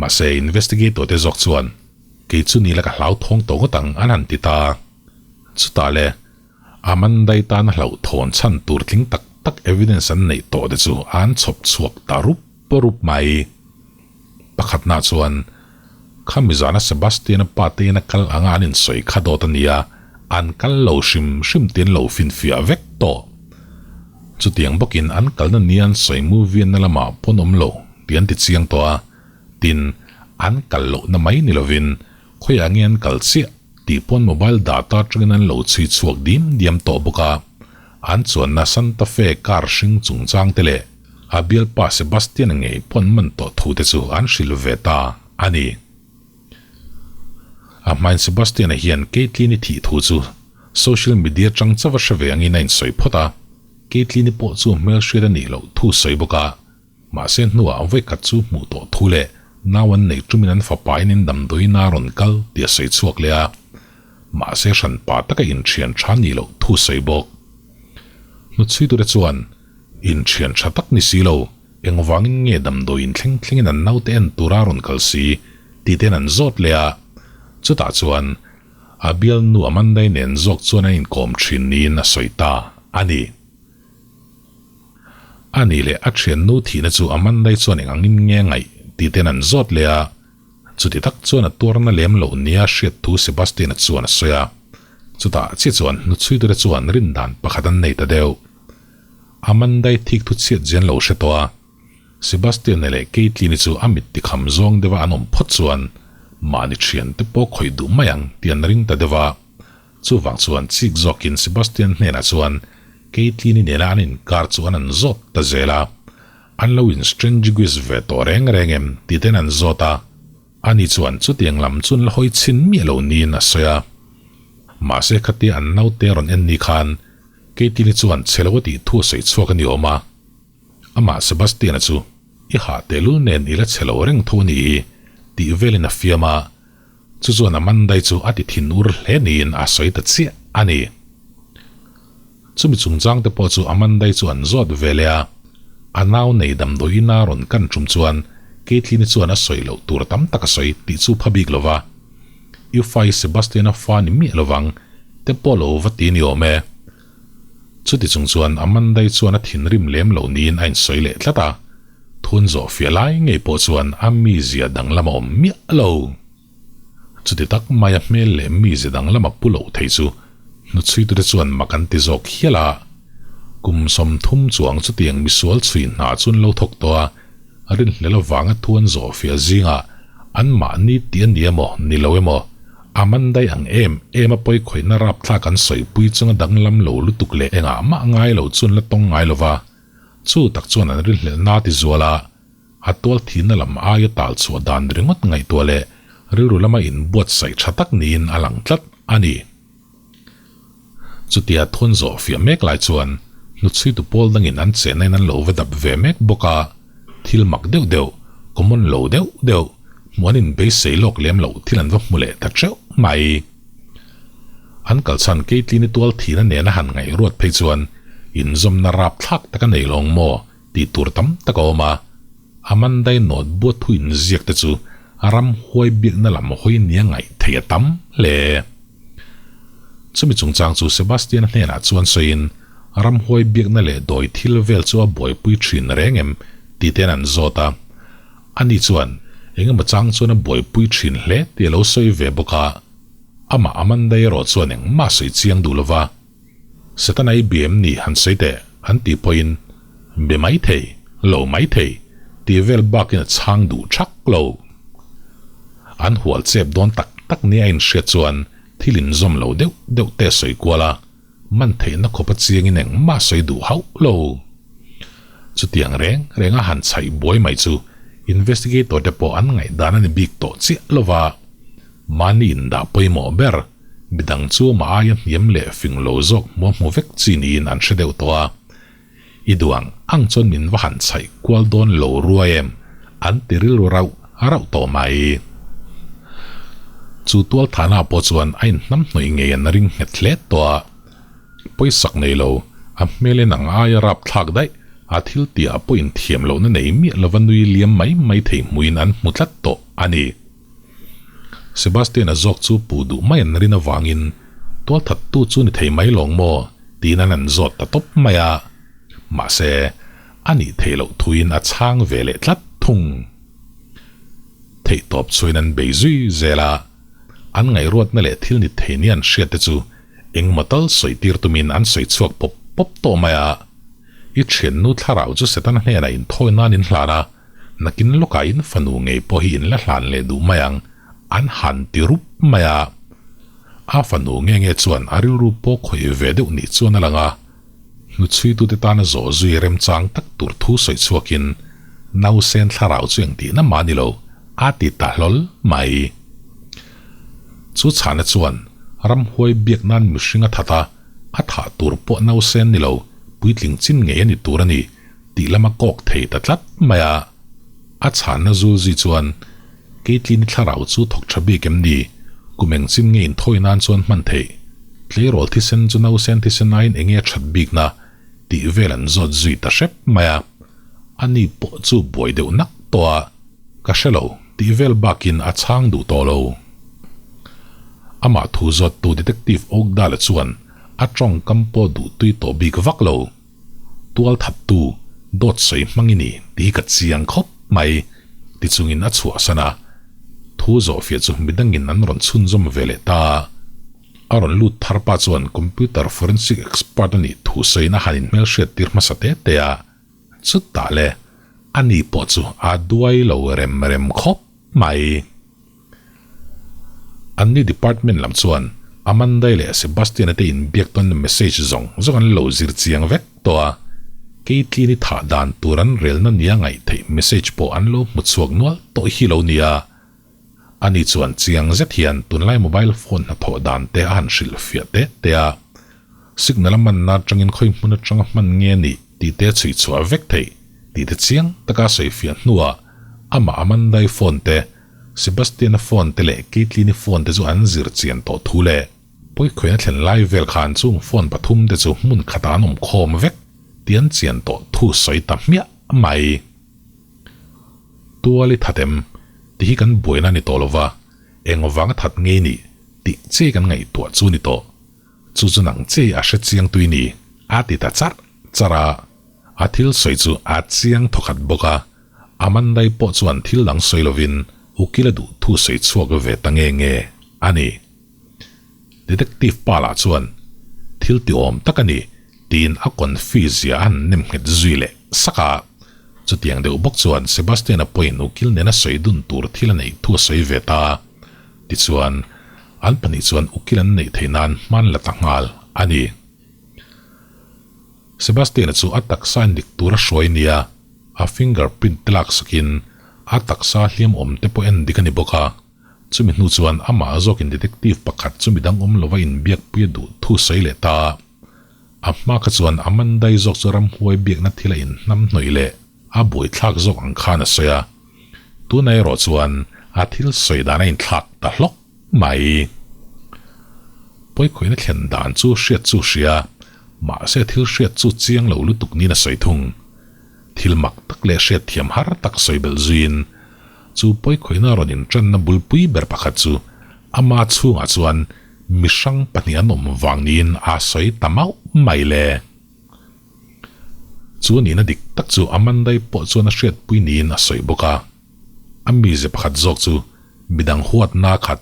Mahse investigator te zawk chuan, Kei chu ni la ka hlauthawng tawh ngawt ang an han ti ta. Chutah le, Amandai tana hlauhthawn chhan tur tling tak tak evidence an neih tawh te chu an chhawp chhuak ta rup rup mai. Pakhatna chuan, Khami zana Sebastian-a pa te ina kal anga an insawi kha dawt a nia, an kal lo hrim hrim tiin lo finfiah vek tawh. Chutiang bawkin an kalna nia an sawi movie na lamah pawn awm lo tih an ti chiang tawh a, tin, an kal lohna mai ni lovin khawiah nge an kal chiah tih pawn mobile data atangin an lo chhui chhuak dim diam tawh bawk a, an chuanna Santa Fe car hring chungchang te leh a bialpa Sebastian-a ngei pawn man tawh thu te chu an hrilh ve ta a ni. A hmain Sebastian-a hian Caitlyn-i thih thu chu social media atang chauh a hre ve angin a insawi phawt a, Caitlyn-i pawh chu hmelhriat a nih loh thu sawi bawk a, Mahse hnuah vawikhat chu hmuh tawh thu leh nau an neih tumin an fapa in in damdawiin a rawn kal tih a sawi chhuak leh a. Mahse hranpa taka inthian tha nih loh thu sawi bawk. Hnuchhuitute chuan, Inthian tha tak ni si lo, engvangin nge damdawiin thleng thlengin an naute en tura rawn kal si? tih ten an zawt leh a. Chutah chuan a bialnu Amandai nen zawk chuan an inkawm thin niin a sawi ta a ni. A nih leh a thiannu thihna chu Amanda-i chuan eng angin nge ngaih tih ten an zawt leh a, chuti tak chuan a tuarna lem loh nia hriat thu Sebastian-a chuan a sawi a. Chutah chiah chuan hnuchhuitute chuan rindan pakhat an nei ta deuh. Amanda-i thik thu chhiat zian lo hre tawh a, Sebastian-a leh Caitlyn-i chu a mit tikham zawng deuha an awm phawt chuan mahni thiante pawh khawih duh mai ang tih an ring ta deuh a. Chuvang chuan chik zawkin Sebastian hnenah chuan Caitlyn-i nena an inkar chu an an zawt ta zel a. An lo in-strangeguis ve tawh reng reng em tih ten an zawt a. Ani chuan chutiang lam chu an la hawi chhin miah lo niin a sawi a. Mahse khatia an naute a rawn en ni khan Caitlyn-i chuan chhe lo a tih thu a sawi chhuak a ni awm a. Amah Sebastian-a chu i hah tehlul nen i la chhe lo reng tho a nih hi tih velin a fiam a. Chu chuan Amanda-i chu a ti thin ur hle niin a sawi ta chiah a ni. Chumi chungchang te pawh chu Amanda-i chu an zawt ve leh a, a nau nei damdawiin a rawn kan tum chuan Caitlyn-i chuan a sawi loh tur tam tak a sawi tih chu pha bik lo va. I fa hi Sebastian-a fa ni miah lovang te pawh lo va ti ni awm e. Chuti chung chuan Amanda-i chuan a thinrim lem loh niin a insawi leh tlat a, thun zawh fiah lai ngei pawh chuan a mizia danglam a awm miah lo. Chuti tak maia hmel leh mizia danglam a pu loh thei chu hnuchhuitute chuan mak an ti zawk hial a. Kum 30 chuang chutiang misual chhui hna chu an lo thawk tawh a, rinhlel avanga thu an zawh fiah zingah anmahni tih a ni emaw ni lo emaw A man daih ang em em a pawi khawihna rapthlak an sawipui chunga danglam lo lutuk leh engah mah ngai lo chuan la tawng ngai lova, chu tak chuan an rinhlelhna a ti zual a, a tual thihna lam aia tal chhuah dan ringawt ngaihtuah leh rilru lama inbuatsaih tha tak niin a lang tlat a ni. Chutia thawn zawh fiah mek lai chuan hnuchhuitu pawl dangin an chenna in an lo va dap ve mek bawk a, thil mak deuh deuh, common lo deuh deuh, hmuh an inbeisei lawk lem loh thil an va hmu leh ta teuh mai. An kalchhan Caitlyn-i tual thihna nena han ngaihruat phei chuan inzawmna rapthlak tak a nei lawng maw tih tur tam tak a awm a, Amanda-i nawt buat thu inziak te chu a ram huai biakna lam hawi nia ngaih theih a tam hle. Chumi chungchang chu Sebastian-a hnenah chuan sawiin ramhuai biakna leh dawi thil vel chu a buaipui thin reng em tih te'n an zawt a. Ani chuan engemaw chang chuan a buaipui thin hle tih a lo sawi ve bawk a. Amah Amanda erawh chuan engmah sawi chiang duh lova Setana i bia em ni han sawi teh an tih pawhin be mai thei, lo mai thei tih vel bakin a chhang duh thak lo. An hual chep dawn tak tak nia a inhriat chuan thil inzawm lo deuh deuh te a sawi kual a, man theihna khawpa chiangin engmah a sawi duh hauh lo. Chutiang reng renga han chhaih buai mai chu investigator te pawh an ngaihdan a ni bik tawh chiah lo va, mahni indah pawimawh ber midang chu amah aia hniam leh fing lo zawk hmuh a hmu vek chi niin an hre deuh tawh a. I duh ang ang chuan min va han chhaih kual dawn lo ruai em? An ti rilru rauh rauh tawh mai. Chu tual thahna pawh chuan a inhnam hnawih ngei an ring nghet hle tawh a. Pawisak nei lo, a hmel en ang aia rapthlak daih, a thil tihah pawh inthiam lohna nei miah lova nui liam mai mai thei hmuhin an hmu tlat tawh a ni. Sebastian-a zawk chu puh duh mai an rin avangin tualthattu chu ni thei mai lawng maw tiin an an zawt ta tawp mai a. Mahse, a nih theih loh thuin a chhang ve leh tlat thung. Theihtawp chhuain an bei zui zel a, an ngaihruatna leh thil ni thei nia an hriat te chu engmaw tal sawi tir tumin an sawi chhuak pawp pawp tawh mai a. I thiannu thlarau chu Setana hnenah inthawi nan in hlan a, Nakin lawkah in fanu ngei pawh hi in la hlan leh duh mai ang, an han ti rup mai a. A fanu nge nge chuan a rilru pawh khawih ve deuh nih chuan a lang a. Hnuchhuitute tana zawh zui remchang tak tur thu sawi chhuakin nausen thlarau chu engtihna mah ni lo, a ti ta hlawl mai. Chu chhana chuan ramhuai biak nan mihring a that a, a thah tur pawh nausen ni lo, puitling chin ngei a ni tur a ni. Tih lama kawk thei ta tlat mai a. A chhanna zul zui chuan, Caitlyn-i thlarau chu thawk tha bik em ni? Kum eng chin nge inthawi nan chuan hman theih? Tleirawl thisen chu nausen thisen aiin enge a that bikna? Tih vel an zawt zui ta hrep mai a. Ani pawh chu buai deuh nak tawh a, Ka hre lo, tih vel bakin a chhang duh tawh lo. Amah thu zawttu Detective Oakdale chuan a tawngkam pawh duhtui tawh bik vak lo. Tual thattu, Dawt sawi hmang i ni tih hi ka chiang khawp mai, ti chungin a chhuahsan a. Thu zawhfiah chu midangin an rawn chhunzawm ve leh ta a. A rawn lut thar pa chuan computer forensic expert a nih thu sawiin a han inhmelhriat tir hmasa te te a. Chutah le, ani pawh chu a duai lo rem rem khawp mai. Anni department lam chuan Amandai leh Sebastian-a te inbiak tawnna message zawng zawng an lo zir chiang vek tawh a, Caitlyn-i thah dan tur an relna nia ngaih theih message pawh an lo hmu chhuak nual tawh hi lo nia. Ani chuan chiang zet hian tunlai mobile phone hnathawh dan te a han hrilh fiah te te a, signal a manna atangin khawi hmun atanga hman nge nih tih te chhui chhuah vek theih tih te chiang taka sawi fiah hnuah amah Amandai phone te Sebastian-a phone te leh Caitlyn-i phone te chu an zir chian tawh thu leh pawikhawina thlen lai vel khan chung phone pathum te chu hmun khatah an awm khawm vek tih an chian tawh thu sawi ta hmiah mai. Tual i that em? Ti hi kan buaina a ni tawh lova, eng vanga that ngei nih tih che kan ngaihtuah chu ni tawh. Chu chu nang che a hre chiang tui ni, a ti ta charh charh a. A thil sawi chu a chiang thawkhat bawk a, Amandai pawh chuan thil dang sawi lovin ukil a duh thu sawi chhuak ve ta nge nge a ni. Detective pa lah chuan thil ti awm tak a ni tiin a confi zia a han nem nghet zui leh sak a. Chutiang deuh bawk chuan Sebastian-a pawhin ukil nena sawi dun tur thil a neih thu a sawi ve ta. Tichuan, an pahnih chuan ukil an neih theih nan hman la ta nghal a ni. Sebastian-a chu a taksa in dik tur a hruai nia, a finger print te lak sakin a taksa hliam awm te pawh en dik a ni bawk a. Chumi hnu chuan amah zawkin detective pakhat chu midang awm lova inbiakpui a duh thu sawi leh ta a. A hma kha chuan Amandai zawk chu ramhuai biakna thil a inhnam hnawih leh a buaithlak zawk ang khan a sawi a. Tunah erawh chuan a thil sawi dan a inthlak ta hlawk mai. Pawikhawihna thlen dan chu hriat chu hria, mahse thil hriat chu chiang lo lutuk niin a sawi thung. Thil mak tak leh hriat thiam har tak sawi belh zuiin, chu pawikhawihna rawn inṭanna bulpui ber pakhat chu ama chhungah chuan mihrang pahnih an awm vang niin a sawi ta mauh mai le. Chu nihna dik tak chu Amandai pawh chuan a hriatpui niin a sawi bawk a. A mize pakhat zawk chu midang huatna khat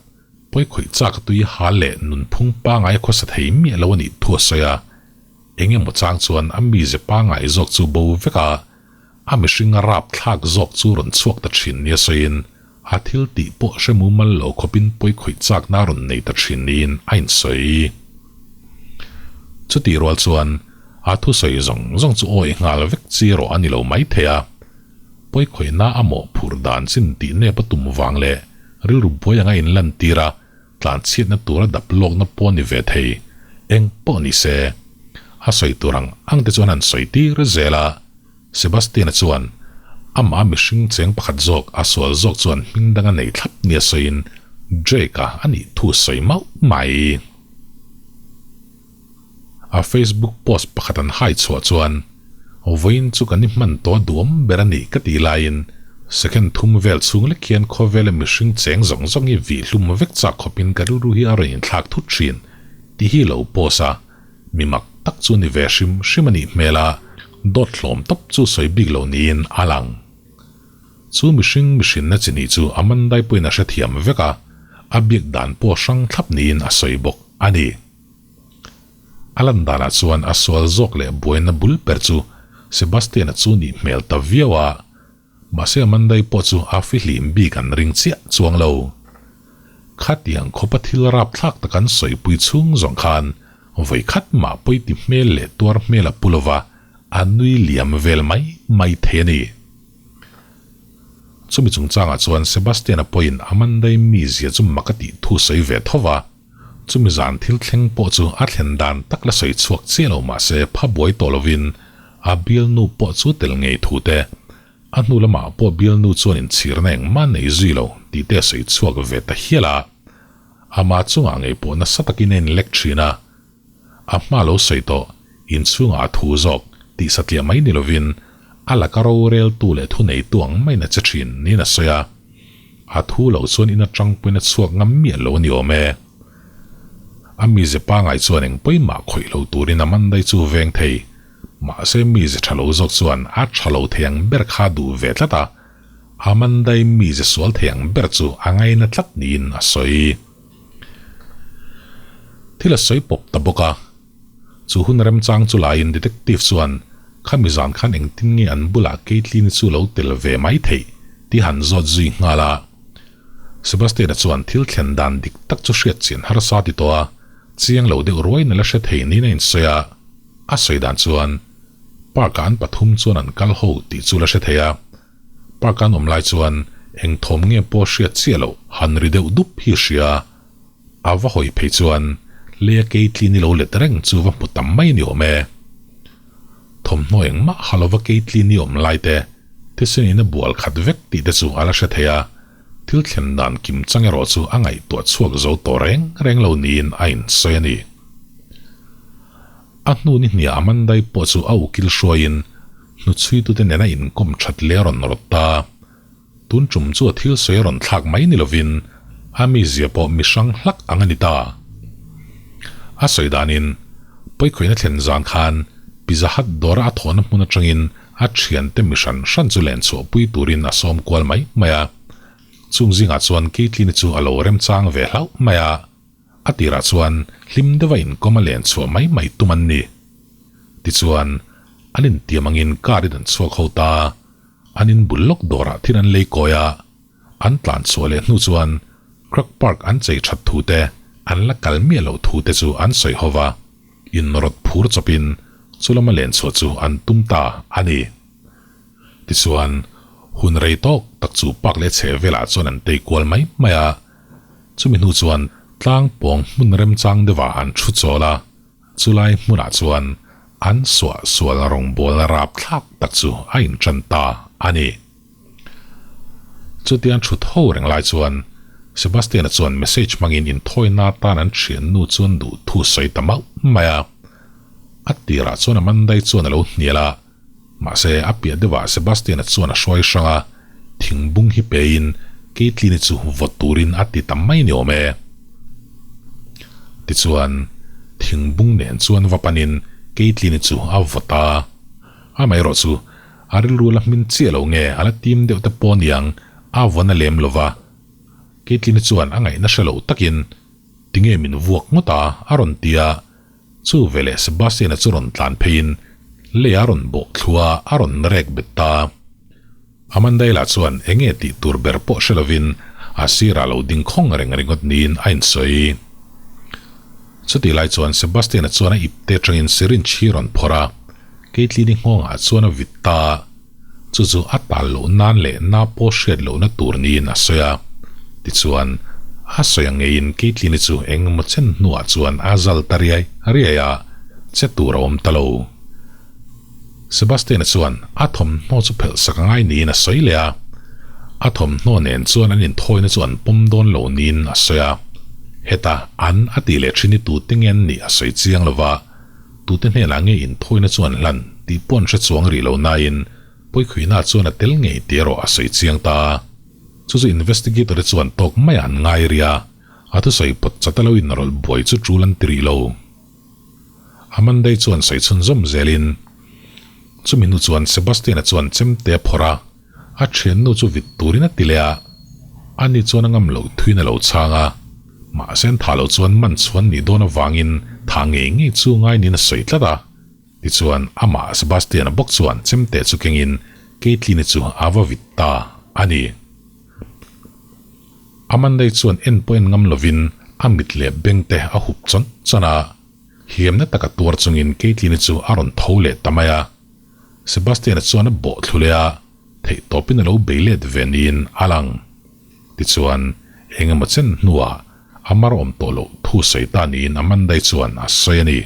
pawikhawih chak tui hal leh nunphung pangai a khawsa thei miah lo a nih thu a sawi a. Eng emaw chang chuan a mize pangai zawk chu bo vek a, a mihring a rap thlak zawk chu rawn chhuak ta thin nia sawiin a thil tih pawh hre mumal lo khawpin pawikhawih chakna a rawn nei ta thin niin a insawi. Chutih rual chuan a thusawi zawng zawng chu awi nghal vek chi erawh a ni lo maithei a. Pawikhawihna a mawhphurh dan chin tih nep a tum vang leh rilru buai anga inlantir a, tlanchhiatna tura dap lawkna pawh a ni ve thei. Eng pawh ni se, a sawi tur ang ang te chuan an sawi tir zel a. Sebastian-a chuan amah mihring cheng pakhat zawk a sual zawk chuan hming dang a nei thlap nia sawiin Drake-a a nih thu sawi mauh mai. A Facebook post pakhat an hai chhuah chuan, Vawiin chu kan i hman tawh duam ber a ni ka tih laiin second thum vel chhung lek hian khawvela mihring cheng zawng zawng hi vih hlum vek chak khawpin ka rilru hi a rawn inthlak thut thin tih hi lo post a, mi mak tak chu ni ve hrim hrim a nih hmel a, dawt hlawm tawp chu sawi bik lo niin a lang. Chu mihring mihrinna chi nih chu Amandai pawhin a hrethiam vek a, a biak dan pawh hrang thlap niin a sawi bawk a ni. A lan danah chuan a sual zawk leh buaina bul ber chu Sebastian-a chu nih hmel ta viau a, mahse Amandai pawh chu a fihlim bik an ring chiah chuang lo. Khatiang khawpa thil rapthlak tak an sawipui chhung zawng khan vawi khat mah pawiti hmel leh tuar hmel a pu lova a nui liam vel mai mai thei a ni. Chumi chungchangah chuan Sebastian-a pawhin Amandai mizia chu mak a tih thu sawi ve tho va. Chumi zan thil thleng pawh chu a thlen dan tak la sawi chhuak chiah lo mah se pha buai tawh lovin a bialnu pawh chu tel ngei thu te, a hnu lamah pawh bialnu chuan inchhirna engmah nei zui lo tih te a sawi chhuak ve ta hial a. Amah chungah ngei pawh nasa takin a inlek thin a. A hma lo sawi tawh, inchhungah a thu zawk tih satliah mai ni lovin a laka roreltu leh thuneitu ang maiin a che thin niin a sawi a. A thu loh chuan in atang pawhin a chhuak ngam miah lo a ni awm e. A mize pangai chuan eng pawimah khawih lo turin Amandai chu veng thei. Mahse mize tha lo zawk chuan a tha lo thei ang ber kha duh ve tlat a, Amandai mize sual thei ang ber chu a ngaina tlat niin a sawi. Thil a sawi pawp ta bawk a. Chu hun remchang chu laiin detective chuan khami zan khan engtin nge an bulah Caitlyn-i chu lo tel ve mai theih tih han zawt zui nghal a. Sebastian-a chuan thil thlen dan dik tak chu hriat chian harsa ti tawh a, chiang lo deuh ruaiin a la hre thei niin a insawi a. A sawi dan chuan park-ah an pathum chuan an kal ho tih chu la hre thei a. Park-a an awm lai chuan eng thawm nge pawh hriat chiah loh han ri deuh dup hi a hria. A va hawi phei chuan leia Caitlyn-i lo let reng chu va hmu tam mai ni awm e. Thawmhnaw engmah ha lova Caitlyn-i awm lai te, thisen in a bual khat vek tih te chu a la hre thei a, thil thlen dan kim chang erawh chu a ngaihtuah chhuak zo tawh reng reng lo niin a insawi a ni. A hnu ni hniah Amandai pawh chu a ukil hruaiin hnuchhuitute nena inkawm that leh a rawn rawt ta. Tun tum chu a thil sawi a rawn thlak mai ni lovin a mizia pawh mi hrang hlak ang a ni ta. A sawi danin, Pawikhawihna thlen zan khan Pizza Hut dawra a thawhna hmun atangin a thiante mi hran hran chu len chhuahpui turin a sawm kual mai mai a. Chung zingah chuan Caitlyn-i chu a lo remchang ve hlauh mai a. A tirah chuan hlim deuha inkawm a len chhuah mai mai tum an ni. Tichuan, an intiam angin car in an chhuak ho ta. An in bul lawk dawrah thil an lei kawi a, an tlan chhuah leh hnu chuan Kruk Park an chei that thu te, an la kal miah loh thu te chu an sawi ho va, inrawt phur chawpin chu lama len chhuah chu an tum ta a ni. Tichuan, hun rei tawk tak chu park leh chheh velah chuan an tei kual mai mai a, chumi hnu chuan tlang pawng hmun remchang deuhah an thu chawl a, Chulai hmunah chuan an suah sual rawngbawlna rapthlak tak chu a inṭan ta a ni. Chutiang thut ho reng lai chuan Sebastian-a chuan message hmangin inthawina atan an ṭhiannu chuan duh thu sawi ta mauh mai a. A tirah chuan Amandai chuan a lo hnial a, mahse a piah deuhah Sebastian-a chuan a hruai hrang a, thingbung hi pein Caitlyn-i chu vawt turin a ti ta mai ni awm e. Tichuan, thingbung nen chuan va panin Caitlyn-i chu a vawt a. Amaherawh chu, a rilru la hmin chiah lo nge a la tim deuh te pawh niang a vawn a lem lo va. Caitlyn-i chuan a ngaihna hre lo takin, Tinge min vuak ngawt a? a rawn ti a. Chu veleh Sebastian-a chu rawn tlan pheiin lei a rawn bawh thlu a, a rawn rek bet ta. Amandayla chuan enge tih tur ber pawh hre lovin a sirah lo ding khawng reng ringawt niin a insawi. Chutih lai chuan Sebastian-a chuan a ipte atangin syringe hi rawn phawrh a, Caitlyn-i nghawngah chuan a vit ta. Chu chu a tal loh nan leh na pawh hriat lohna tur niin a sawi a. Tichuan, a sawi ang ngeiin Caitlyn-i chu engemaw chen hnuah chuan a zal ta riai riai a, che tur a awm ta lo. Sebastian-a chuan a thawmhnaw chu phelh sak a ngai niin a sawi leh a, a thawmhnaw nen chuan an inthawina chu an pawm dawn lo niin a sawi a. Heta an a tih leh thin hi tute nge an nih a sawi chiang lo va, tute hnenah nge inthawina chu an hlan tih pawh an hre chuang rih lo nain Pawikhuihna chuan a tel ngei tih erawh a sawi chiang ta. Chu chu investigator-te chuan tawk maiah an ngai rih a, a thusawi pawt chat a lo inrawlh buai chu tul an ti rih lo. Amandai chuan sawi chhunzawm zelin, Chumi hnu chuan Sebastian-a chuan chemte a phawrh a, a thiannu chu vit turin a ti leh a. Ani chuan a ngam loh thuin a lo chhang a, mahse an thah loh chuan man chhuan nih dawn avangin thah ngei ngei chu ngai niin a sawi tlat a. Tichuan amah Sebastian-a bawk chuan chemte chu kengin Caitlyn-i chu a va vit ta a ni. Amandai chuan en pawh en ngam lovin a mit leh beng te a hup chawn chawn a, hliamna taka tuar chungin Caitlyn-i chu a rawn tho leh ta mai a. Sebastian-a chuan a bawh thlu leh a, theih tawpin a lo bei let ve niin a lang. Tichuan, eng emaw chen hnuah a mar awm tawh loh thu sawi ta niin Amandai chuan a sawi a ni.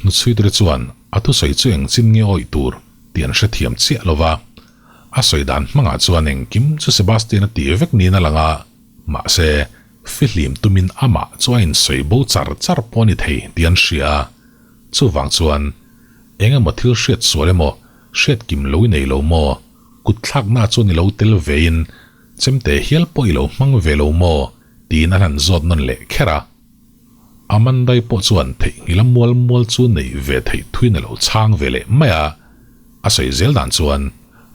Hnuchhuitere chuan a thusawi chu engchin nge awih tur tih an hrethiam chiah lo va. A sawi dan hmangah chuan engkim chu Sebastian a tih vek niin a lang a, mahse, fihlim tumin amah chu a insawi bo char char pawh a ni thei tih an hria a. Chuvang chuan, eng emaw thil hriat sual emaw, hriat kim lo i nei lo maw? Kut thlakna chuan i lo tel vein chemte hial pawh i lo hmang ve lo maw? tiin an han zawt nawn leh kher a. Amandai pawh chuan theihnghilh a mual mual chu neih ve theih thuin a lo chhang ve leh mai a. A sawi zel dan chuan,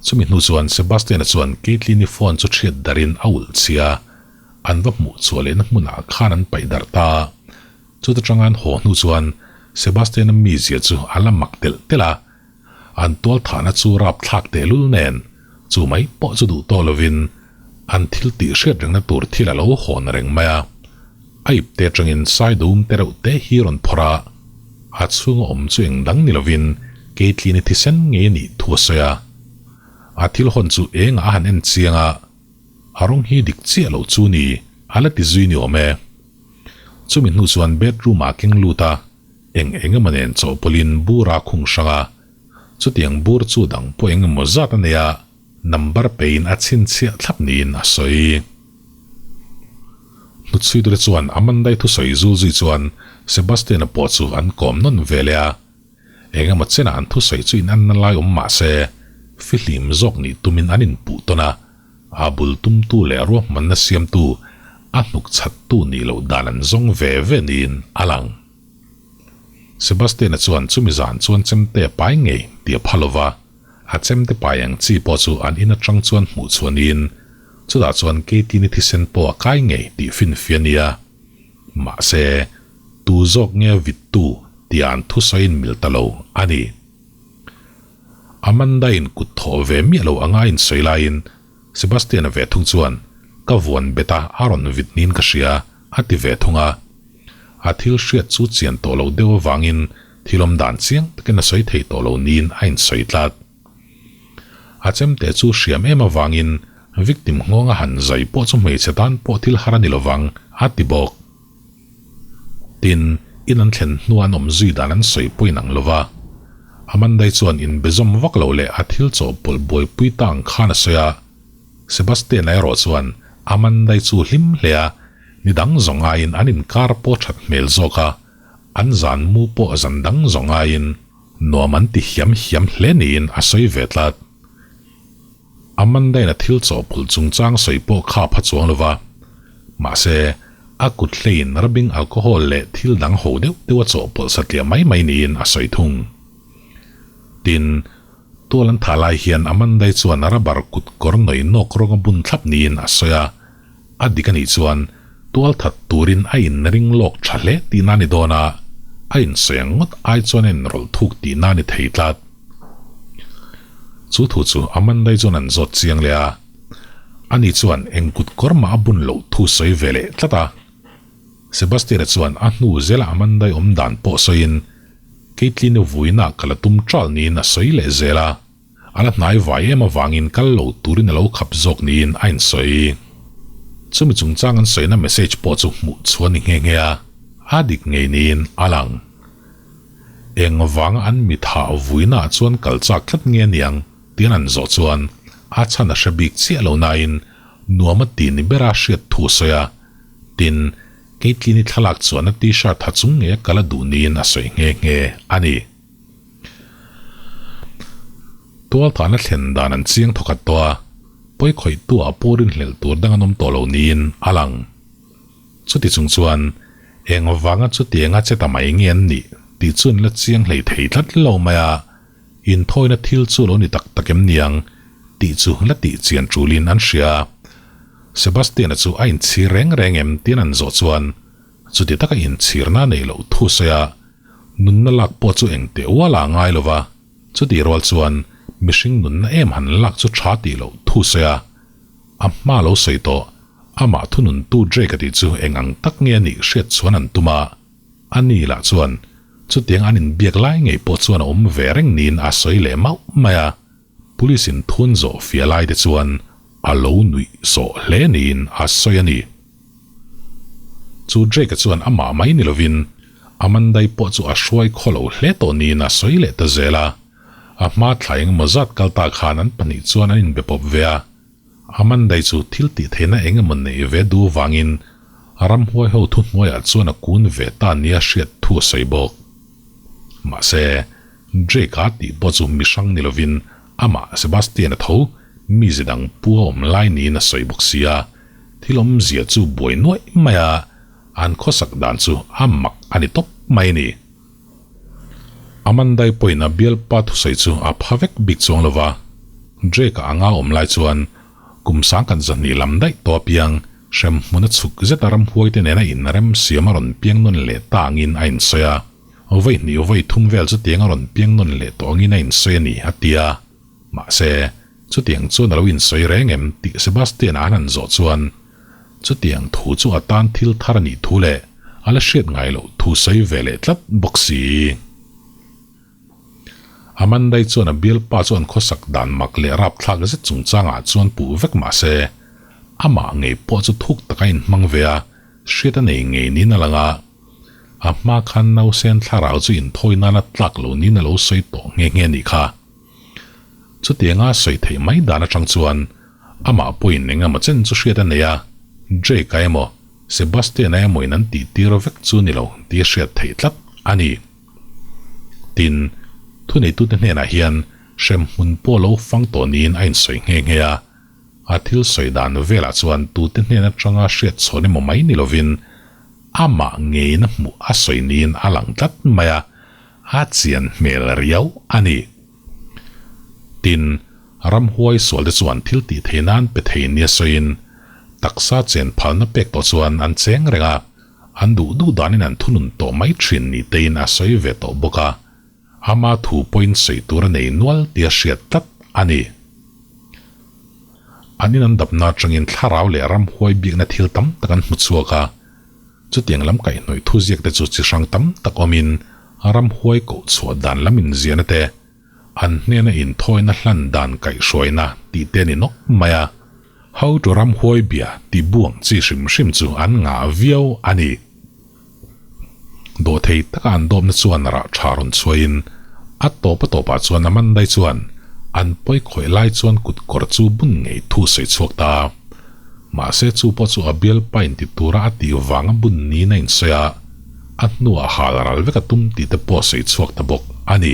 chumi hnu chuan Sebastian-a chuan Caitlyn-i phone chu ṭhiat darhin a ulh chhia a, an va hmuh chhuah lehna hmunah khan an paih darh ta. Chuta tanga an haw hnu chuan Sebastian-a mizia chu a la mak telh telh a, an tualthahna chu rapthlak tehlul nen chu mai pawh chu duh tawh lovin an thil tih hriat rengna tur thil a lo hawn reng mai a. A ipte atangin sai dum te reuh te hi rawn phawrh a, a chhunga awm chu eng dang ni lovin Caitlyn-i thisen ngei a nih thu a sawi a. A thil hawn chu engah a han en chiang a, a rawng hi dik chiah loh chu ni a la ti zui ni awm e. Chumi hnu chuan bedroom ah keng lut a, eng eng emaw nen chawhpawlhin bur a khung hrang a, chutiang bur chu dang pawh eng emaw zat a nei a, number pein a chhinchhiah thlap niin a sawi. Hnutchhuitute chuan Amandai thusawi zul zui chuan Sebastian-a pawh chu an kawm nawn ve leh a, eng emaw chenah an thusawi chu inanna lai awm mah se, fihlim zawk nih tumin an inpuh tawn a, a bul tumtu leh ruahmanna siamtu a hnuk chhattu nih loh dan an zawng ve ve niin a lang. Sebastian-a chuan chumi zan chuan chemte a pai ngei tih a pha lova, a chemte pai ang chi pawh chu an in atang chuan hmuh chhuah niin chutah chuan Katie-ni thisen pawh a kai ngei tih finfia a nia. Mahse, tu zawk nge vittu tia an thusawiin mil ta lo a ni. Amanda-in kut thawh ve miah lo anga insawi laiin Sebastian-a ve thung chuan, Ka vuan bet a, a rawn vit niin ka hria, a ti ve thung a. A thil hriat chu chian tawh lo deuh avangin thil awm dan chiang takin a sawi thei tawh lo niin a insawi tlat. A chemte chu hriam em avangin victim nghawnga han zai pawh chu hmeichhe tan pawh thil har a ni lovang, a ti bawk. Tin, in an thlen hnu an awm zui dan an sawi pawhin ang lova. Amandai chuan inbe zawm vak lo leh a thil chawhpawlh buaipui ta ang khan a sawi a. Sebastian-a erawh chuan Amandai chu hlim hle a, ni dang zawng aiin an inkar pawh that hmel zawk a, an zan mu pawh zan dang zawng aiin nuam an ti hiam hiam hle niin a sawi ve tlat. Amanda-in a thil chawhpawlh chungchang sawi pawh kha a pha chuang lo va. Mahse, a kut hleiin rubbing alcohol leh thil dang ho deuh deuh a chawhpawlh satliah mai mai niin a sawi thung. Tin, tual an thah lai hian Amanda-i chuan rubber kut kawr nawi nawk rawng a bun thlap niin a sawi a. A dik a nih chuan tual that turin a inring lawk tha hle tihna a ni dawn a, a insawi ang ngawt ai chuan a inrawlh thuk tihna a ni thei tlat. Chu thu chu Amandai chuan an zawt chiang leh a, ani chuan eng kut kawr mah a bun loh thu sawi ve leh tlat a. Sebastian-a chuan a hnu zela Amandai awm dan pawh sawiin Caitlyn-i vuina ka la tum ṭal niin a sawi leh zel a. A la hnai vai em avangin kal lo turin a lo khap zawk niin a insawi. Chumi chungchang an sawina message pawh chu hmuh chhuah a ni nghe nghe a, a dik ngei niin a lang. Eng vanga an mi thah vuinaah chuan kal chak tlat nge niang tian an zawh chuan a chhan a hre bik chiah lo nain nuam a ti ni bera hriat thu a sawi a, tin, Caitlyn-i thlalak chuan a t-shirt ha chung ngei a kal a duh niin a sawi nghe nghe a ni. Tualthahna thlen dan an chiang thawkhat tawh a, pawi khawihtu ah pawh rinhlelh tur dang an awm tawh lo niin a lang. Chuti chung chuan eng vanga chutianga che ta mai nge an nih tih chu an la chiang hlei thei tlat lo mai a, inthawina thil chu lo ni tak tak em niang tih chu la tih chian tulin an hria. Sebastian-a chu a inchhir reng reng em tiin an zawh chuan chuti taka inchhirna a neih loh thu sawi a, Nunna lak pawh chu eng teh ual a ngai lo va, chutih rual chuan mihring nunna em han lak chu tha tih loh thu sawi a, a hma lo sawi tawh, amah thununtu Drake a tih chu eng ang tak nge a nih hriat chuan an tum a, a ni lah chuan chutiang an inbiak lai ngei pawh chuan a awm ve reng niin a sawi leh mauh mai a, Police in thun zawh fia lai te chuan a lo nuih sawh hle niin a sawi a ni. Chu Drake-a chuan amah mai ni lovin Amandai pawh chu a hruai khaw lo hle tawh niin a sawi leh ta zel a. A hma thla engemaw zat kal ta khan an pahnih chuan an inbe pawp ve a. Amandai chu thil tih theihna engemaw neih ve duh vangin ramhuai ho thuhnuaiah chuan a kun ve ta nia hriat thu a sawi bawk. Mahse, Drake-a tih pawh chu mi hrang ni lovin amah Sebastian-a tho mi ze dang pu a awm lai niin a sawi bawk si a, thil awmzia chu buai nuaih mai a. An khawsak dan chu a mak a ni tawp mai a ni. Amandai pawhin a bialpa thusawi chu a pha vek bik chuang lo va, Drake-a anga awm lai chuan kum sang kan 200 lam daih tawh apiang hrem hmun a chhuk zeta ramhuaite nena inrem siam a rawn piang nawn leh ta angin a insawi a, vawi hnih vawi thum vel chutiang a rawn piang nawn leh tawh angin a insawi a ni, a ti a. Mahse, chutiang chuan a lo insawi reng em tih Sebastian-a an han zawh chuan chutiang thu chu a tan thil thar a nih thu leh a la hriat ngai loh thu sawi ve leh tlat bawk si. Amandai chuan a bialpa chu an khawsak dan mak leh rapthlak zet chungchangah chuan puh vek mah se, amah ngei pawh chu thuk taka inhmang ve a, hriat a nei ngei niin a lang a. A hma khan nausen thlarau chu inthawi nana tlak lo niin a lo sawi tawh nghe nghe a nih kha. Chutianga sawi theih mai dan atang chuan amah pawhin eng emaw chen chu hriat a nei a, Drake-a emaw Sebastian-a emaw in an tih tir vek chu ni lo tih a hriat theih tlat a ni. Tin, thuneitute hnenah hian hremhmun pawh lo fang tawh niin a insawi nghe nghe a, a thil sawi dan velah chuan tute hnen atanga hriat chhawn emaw mai ni lovin amah ngeiin a hmuh a sawi niin a lang tlat mai a, A chian hmel riau a ni. Tin, ramhuai sualte chuan thil tih thei nan pe thei nia sawiin, taksa chen phalna pek tawh chuan an cheng reng a, an duh duh danin an thunun tawh mai thin ni tein a sawi ve tawh bawk a, ama thu pawhin sawi tur a nei nual tia hriat tlat a ni. An in an dapna atangin thlarau leh ramhuai bikna thil tam tak an hmu chhuak a, Chutiang lam kaihhnawih thuziak te chu chi hrang tam tak awmin ramhuai koh chhuah dan lam inziahna te, an hnena inthawina hlan dan kaihhruaina tih te a ni nawk mai a. How to ramhuai bia tih buang chi hrim hrim chu an ngah viau a ni. Dawhthei taka an dawpna chuan rah tha rawn chhuahin a tawp a tawpah chuan Amandai chuan an pawi khawih lai chuan kut kawr chu bun ngei thu sawi chhuak ta. Mahse chu pawh chu a bialpa inti tura a tih vanga bun niin a insawi a, a hnuah hal ral vek a tum tih te pawh sawi chhuak ta bawk a ni.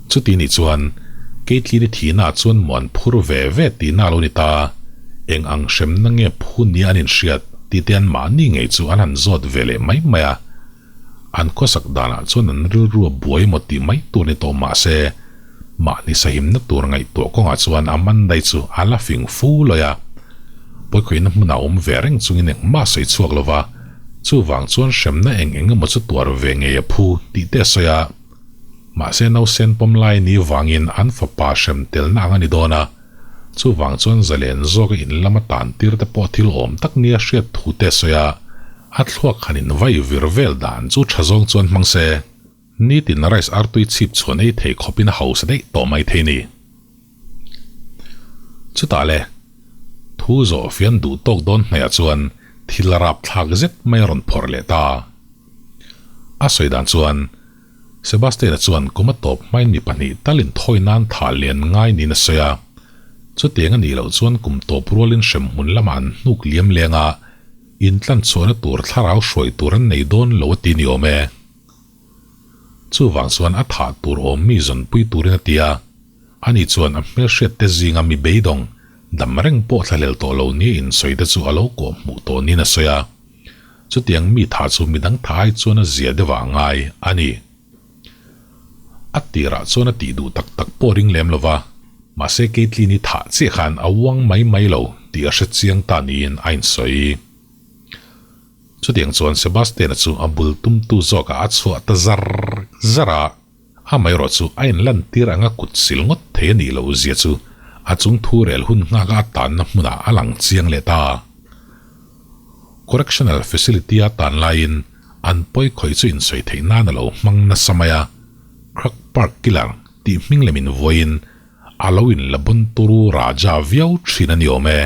Chuti nih chuan Caitlyn-i thihnaah chuan muan phur ve ve tihna a lo ni ta, eng ang hremna nge phu nia an inhriat tih te an mahni ngei chu an han zawt ve leh mai mai a. An khawsak danah chuan an rilru a buai emaw tih mai tur ni tawh mah se, mahni sahimna tur ngaihtuah kawngah chuan Amanda-i chu a la fing fu lawi a. Pawikhawihna hmunah awm ve reng chungin engmah sawi chhuak lo va, chuvang chuan hremna eng eng emaw chu tuar ve ngei a phu tih te a sawi a. Mahse nausen pawm lai ni vangin an fapa hrem telna ang a ni dawn a, chuvang chuan zalen zawka in lama tan tir te pawh thil awm tak nia hriat thu te a sawi a. A thluak han in vai vir vel dan chu tha zawng chuan hmang se, nitin rice artui chhip chhuan ei thei khawpin a hausa daih tawh mai thei ni. Chutah le, thu zawh fian duh tawk dawn hmaiah chuan thil a rap thlak zet mai a rawn phawrh leh ta. A sawi dan chuan, Sebastian-a chuan kum a tawp hmain mi pahnih talin thawi nan tha lian ngai niin a sawi a. Chutiang a nih loh chuan kum tawp rualin hremhmun lamah an hnuk liam leng a, Intlan chhuahna tur thlarau hruai tur an nei dawn lo a ti ni awm e. Chuvang chuan a thah tur awm mi zawnpui turin a ti a, ani chuan a hmelhriat te zinga mi beidawng dam reng pawh thlahlel tawh lo nia insawi te chu a lo kawh hmuh tawh niin a sawi a. Chutiang mi thah chu midang thah ai chuan a zia deuh ah a ngai a ni. A tirah chuan a tih duh tak tak pawh ring lem lo va, mahse Caitlyn-i thah chiah khan a uang mai mai lo tih a hre chiang ta niin a insawi. Chutiang chuan Sebastian-a chu a bul tumtu zawkah a chhuah ta zar zar a, amaherawh chu a inlantir anga kut sil ngawt thei a nih loh zia chu a chung thu rel hun nghaka a tanna hmunah a lang chiang leh ta. Correctional Facility-a tan laiin An pawi khawih chu insawi theih nan a lo hmang nasa mai a, Krug Park Killer tih hming lem in vawiin a lo in la bawn turu raja viau thin a ni awm e.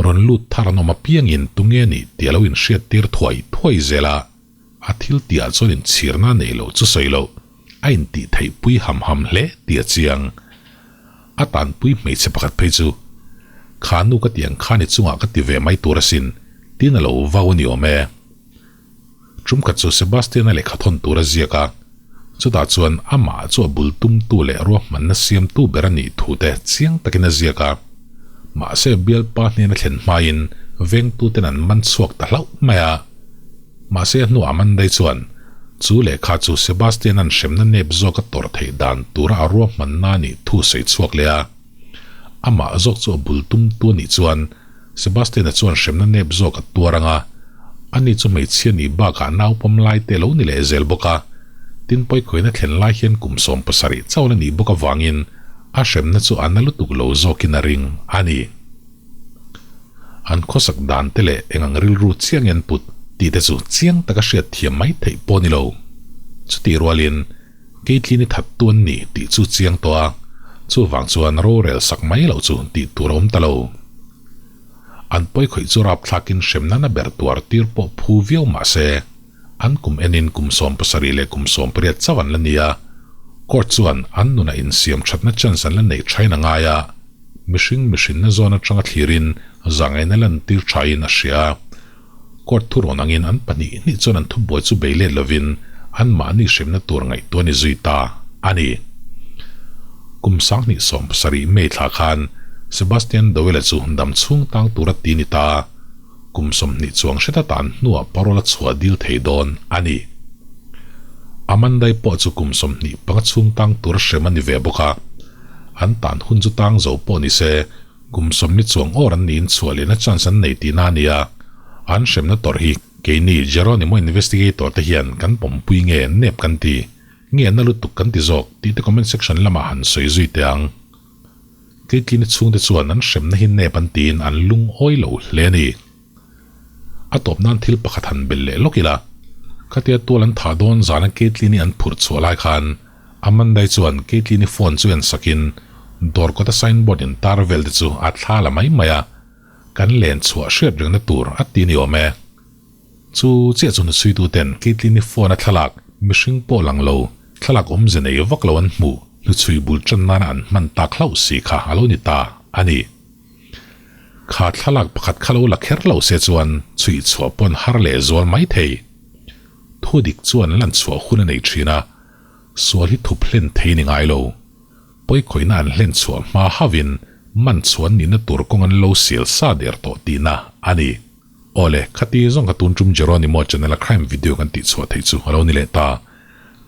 Rawn lut thar an awm apiangin tunge nih tih a lo inhriat tir thuai thuai zel a, a thil tihah chuan inchhirna a neih loh chu sawi loh, a intih theih pui ham ham hle tih a chiang. A tanpui hmeichhe pakhat phei chu, Kha nu ka tih ang khan i chungah ka ti ve mai tur asin, tiin a lo vau a ni awm e. Tum khat chu Sebastian-a lehkha thawn tur a ziak a, chutah chuan amah chu a bul tumtu leh ruahmanna siamtu ber a nih thu te chiang takin a ziak a. Mahse bialpa hnena thlen hmain vengtuten an man chhuak ta hlauh mai a. Mahse a hnuah Amanda-i chuan chu lehkha chu Sebastian-a'n hremna nep zawk a tawrh theih dan tura a ruahmanna a nih thu sawi chhuak leh a. Amah zawk chu a bul tumtu a nih chuan Sebastian-a chuan hremna nep zawk a tuar ang a, ani chu hmeichhia nih bakah naupawm lai te lo ni leh zel bawk a. Tin pawikhawina thlen lai hian kum 70 chauh la nih bawk avangin a hremna chu a na lutuk lo zawkin a ring a ni. An khawsak dan te leh eng ang rilru chiang nge an put tih te chu chiang taka hriat thiam mai theih pawh a ni lo. Chutih rualin Caitlyn i thattu an ni tih chu chiang tawh a, chuvang chuan rorel sak mai loh chu tih tur a awm ta lo. An pawikhawih chu rapthlakin hremna na ber tuar tir pawh phu viau mah se, an kum enin kum 70 leh kum 18 chauh an la ni a, court chuan an nunah insiam thatna chance an la neih thain a ngai a, mihring mihrinna zawn atanga thlirin zangaina lantir thain a hria a. Court thurawn angin an pahnih hnih chuan an thubuai chu bei let lovin anmahni hremna tur ngaihtuah a ni zui ta a ni. Kum 2017 May thla khan Sebastian Dowell-a chu dam chhung tang tura ti ni ta a, kum 20 chuang hreta tan hnuah parole a chhuah dil thei dawn a ni. Amandai pawh chu kum 25 chhung tang tura hrem a ni ve bawk a, an tan hun chu tang zo pawh ni se, Kum 40 chuang awr an niin chhuah lehna chance an nei tihna a ni a, an hremna tawrh hi keini Jeronimo investigator te hian kan pawmpui nge nep kan ti, nge na lutuk kan ti zawk tih te comment section lamah han sawi zui teh ang. Caitlyn-i chhungte chuan an hremna hi nep an tiin an lungawi lo hle a ni. A tawp nan thil pakhat han belh leh lawk ila, khatia tual an thah dawn zana Caitlyn-i an phurh chhuah lai khan Amandai chuan Caitlyn-i phone chu en sakin dawr kawta signboard in tar vel te chu a thla la mai mai a, kan len chhuah hriat rengna tur a ti ni awm e. Chu chiah chu hnuchhuitu ten Caitlyn-i phone a thlalak mihring pawh lang lo, thlalak awmze nei vak lo an hmuh hnuchhui bul tan nana an hman tak hlauh si kha a lo ni ta a ni. Kha thlalak pakhat kha lo la kher lo se chuan chhuih chhuah pawn har leh zual mai thei. Thu dik chuan lan chhuah hun a nei thin a, sual hi thup hlen thei ni ngai lo. Pawikhawihna an hlen chhuah hma hauhin man chhuan nihna tur kawng an lo sial sa der tawh tihna a ni. Awle, khati zawng kha tun tum Jeronimo channel a crime video kan tih chhuah theih chu a lo ni leh ta.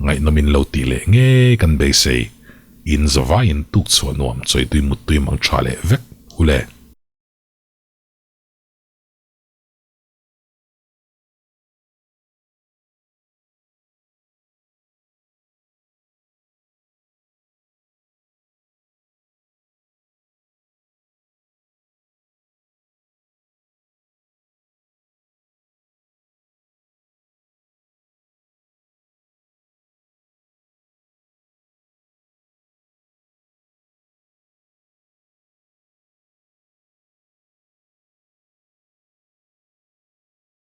Ngaihnawmin lo tih leh ngei kan beisei. In zavaiin tuk chhuah nuam chawitui muttui mang tha leh vek ule.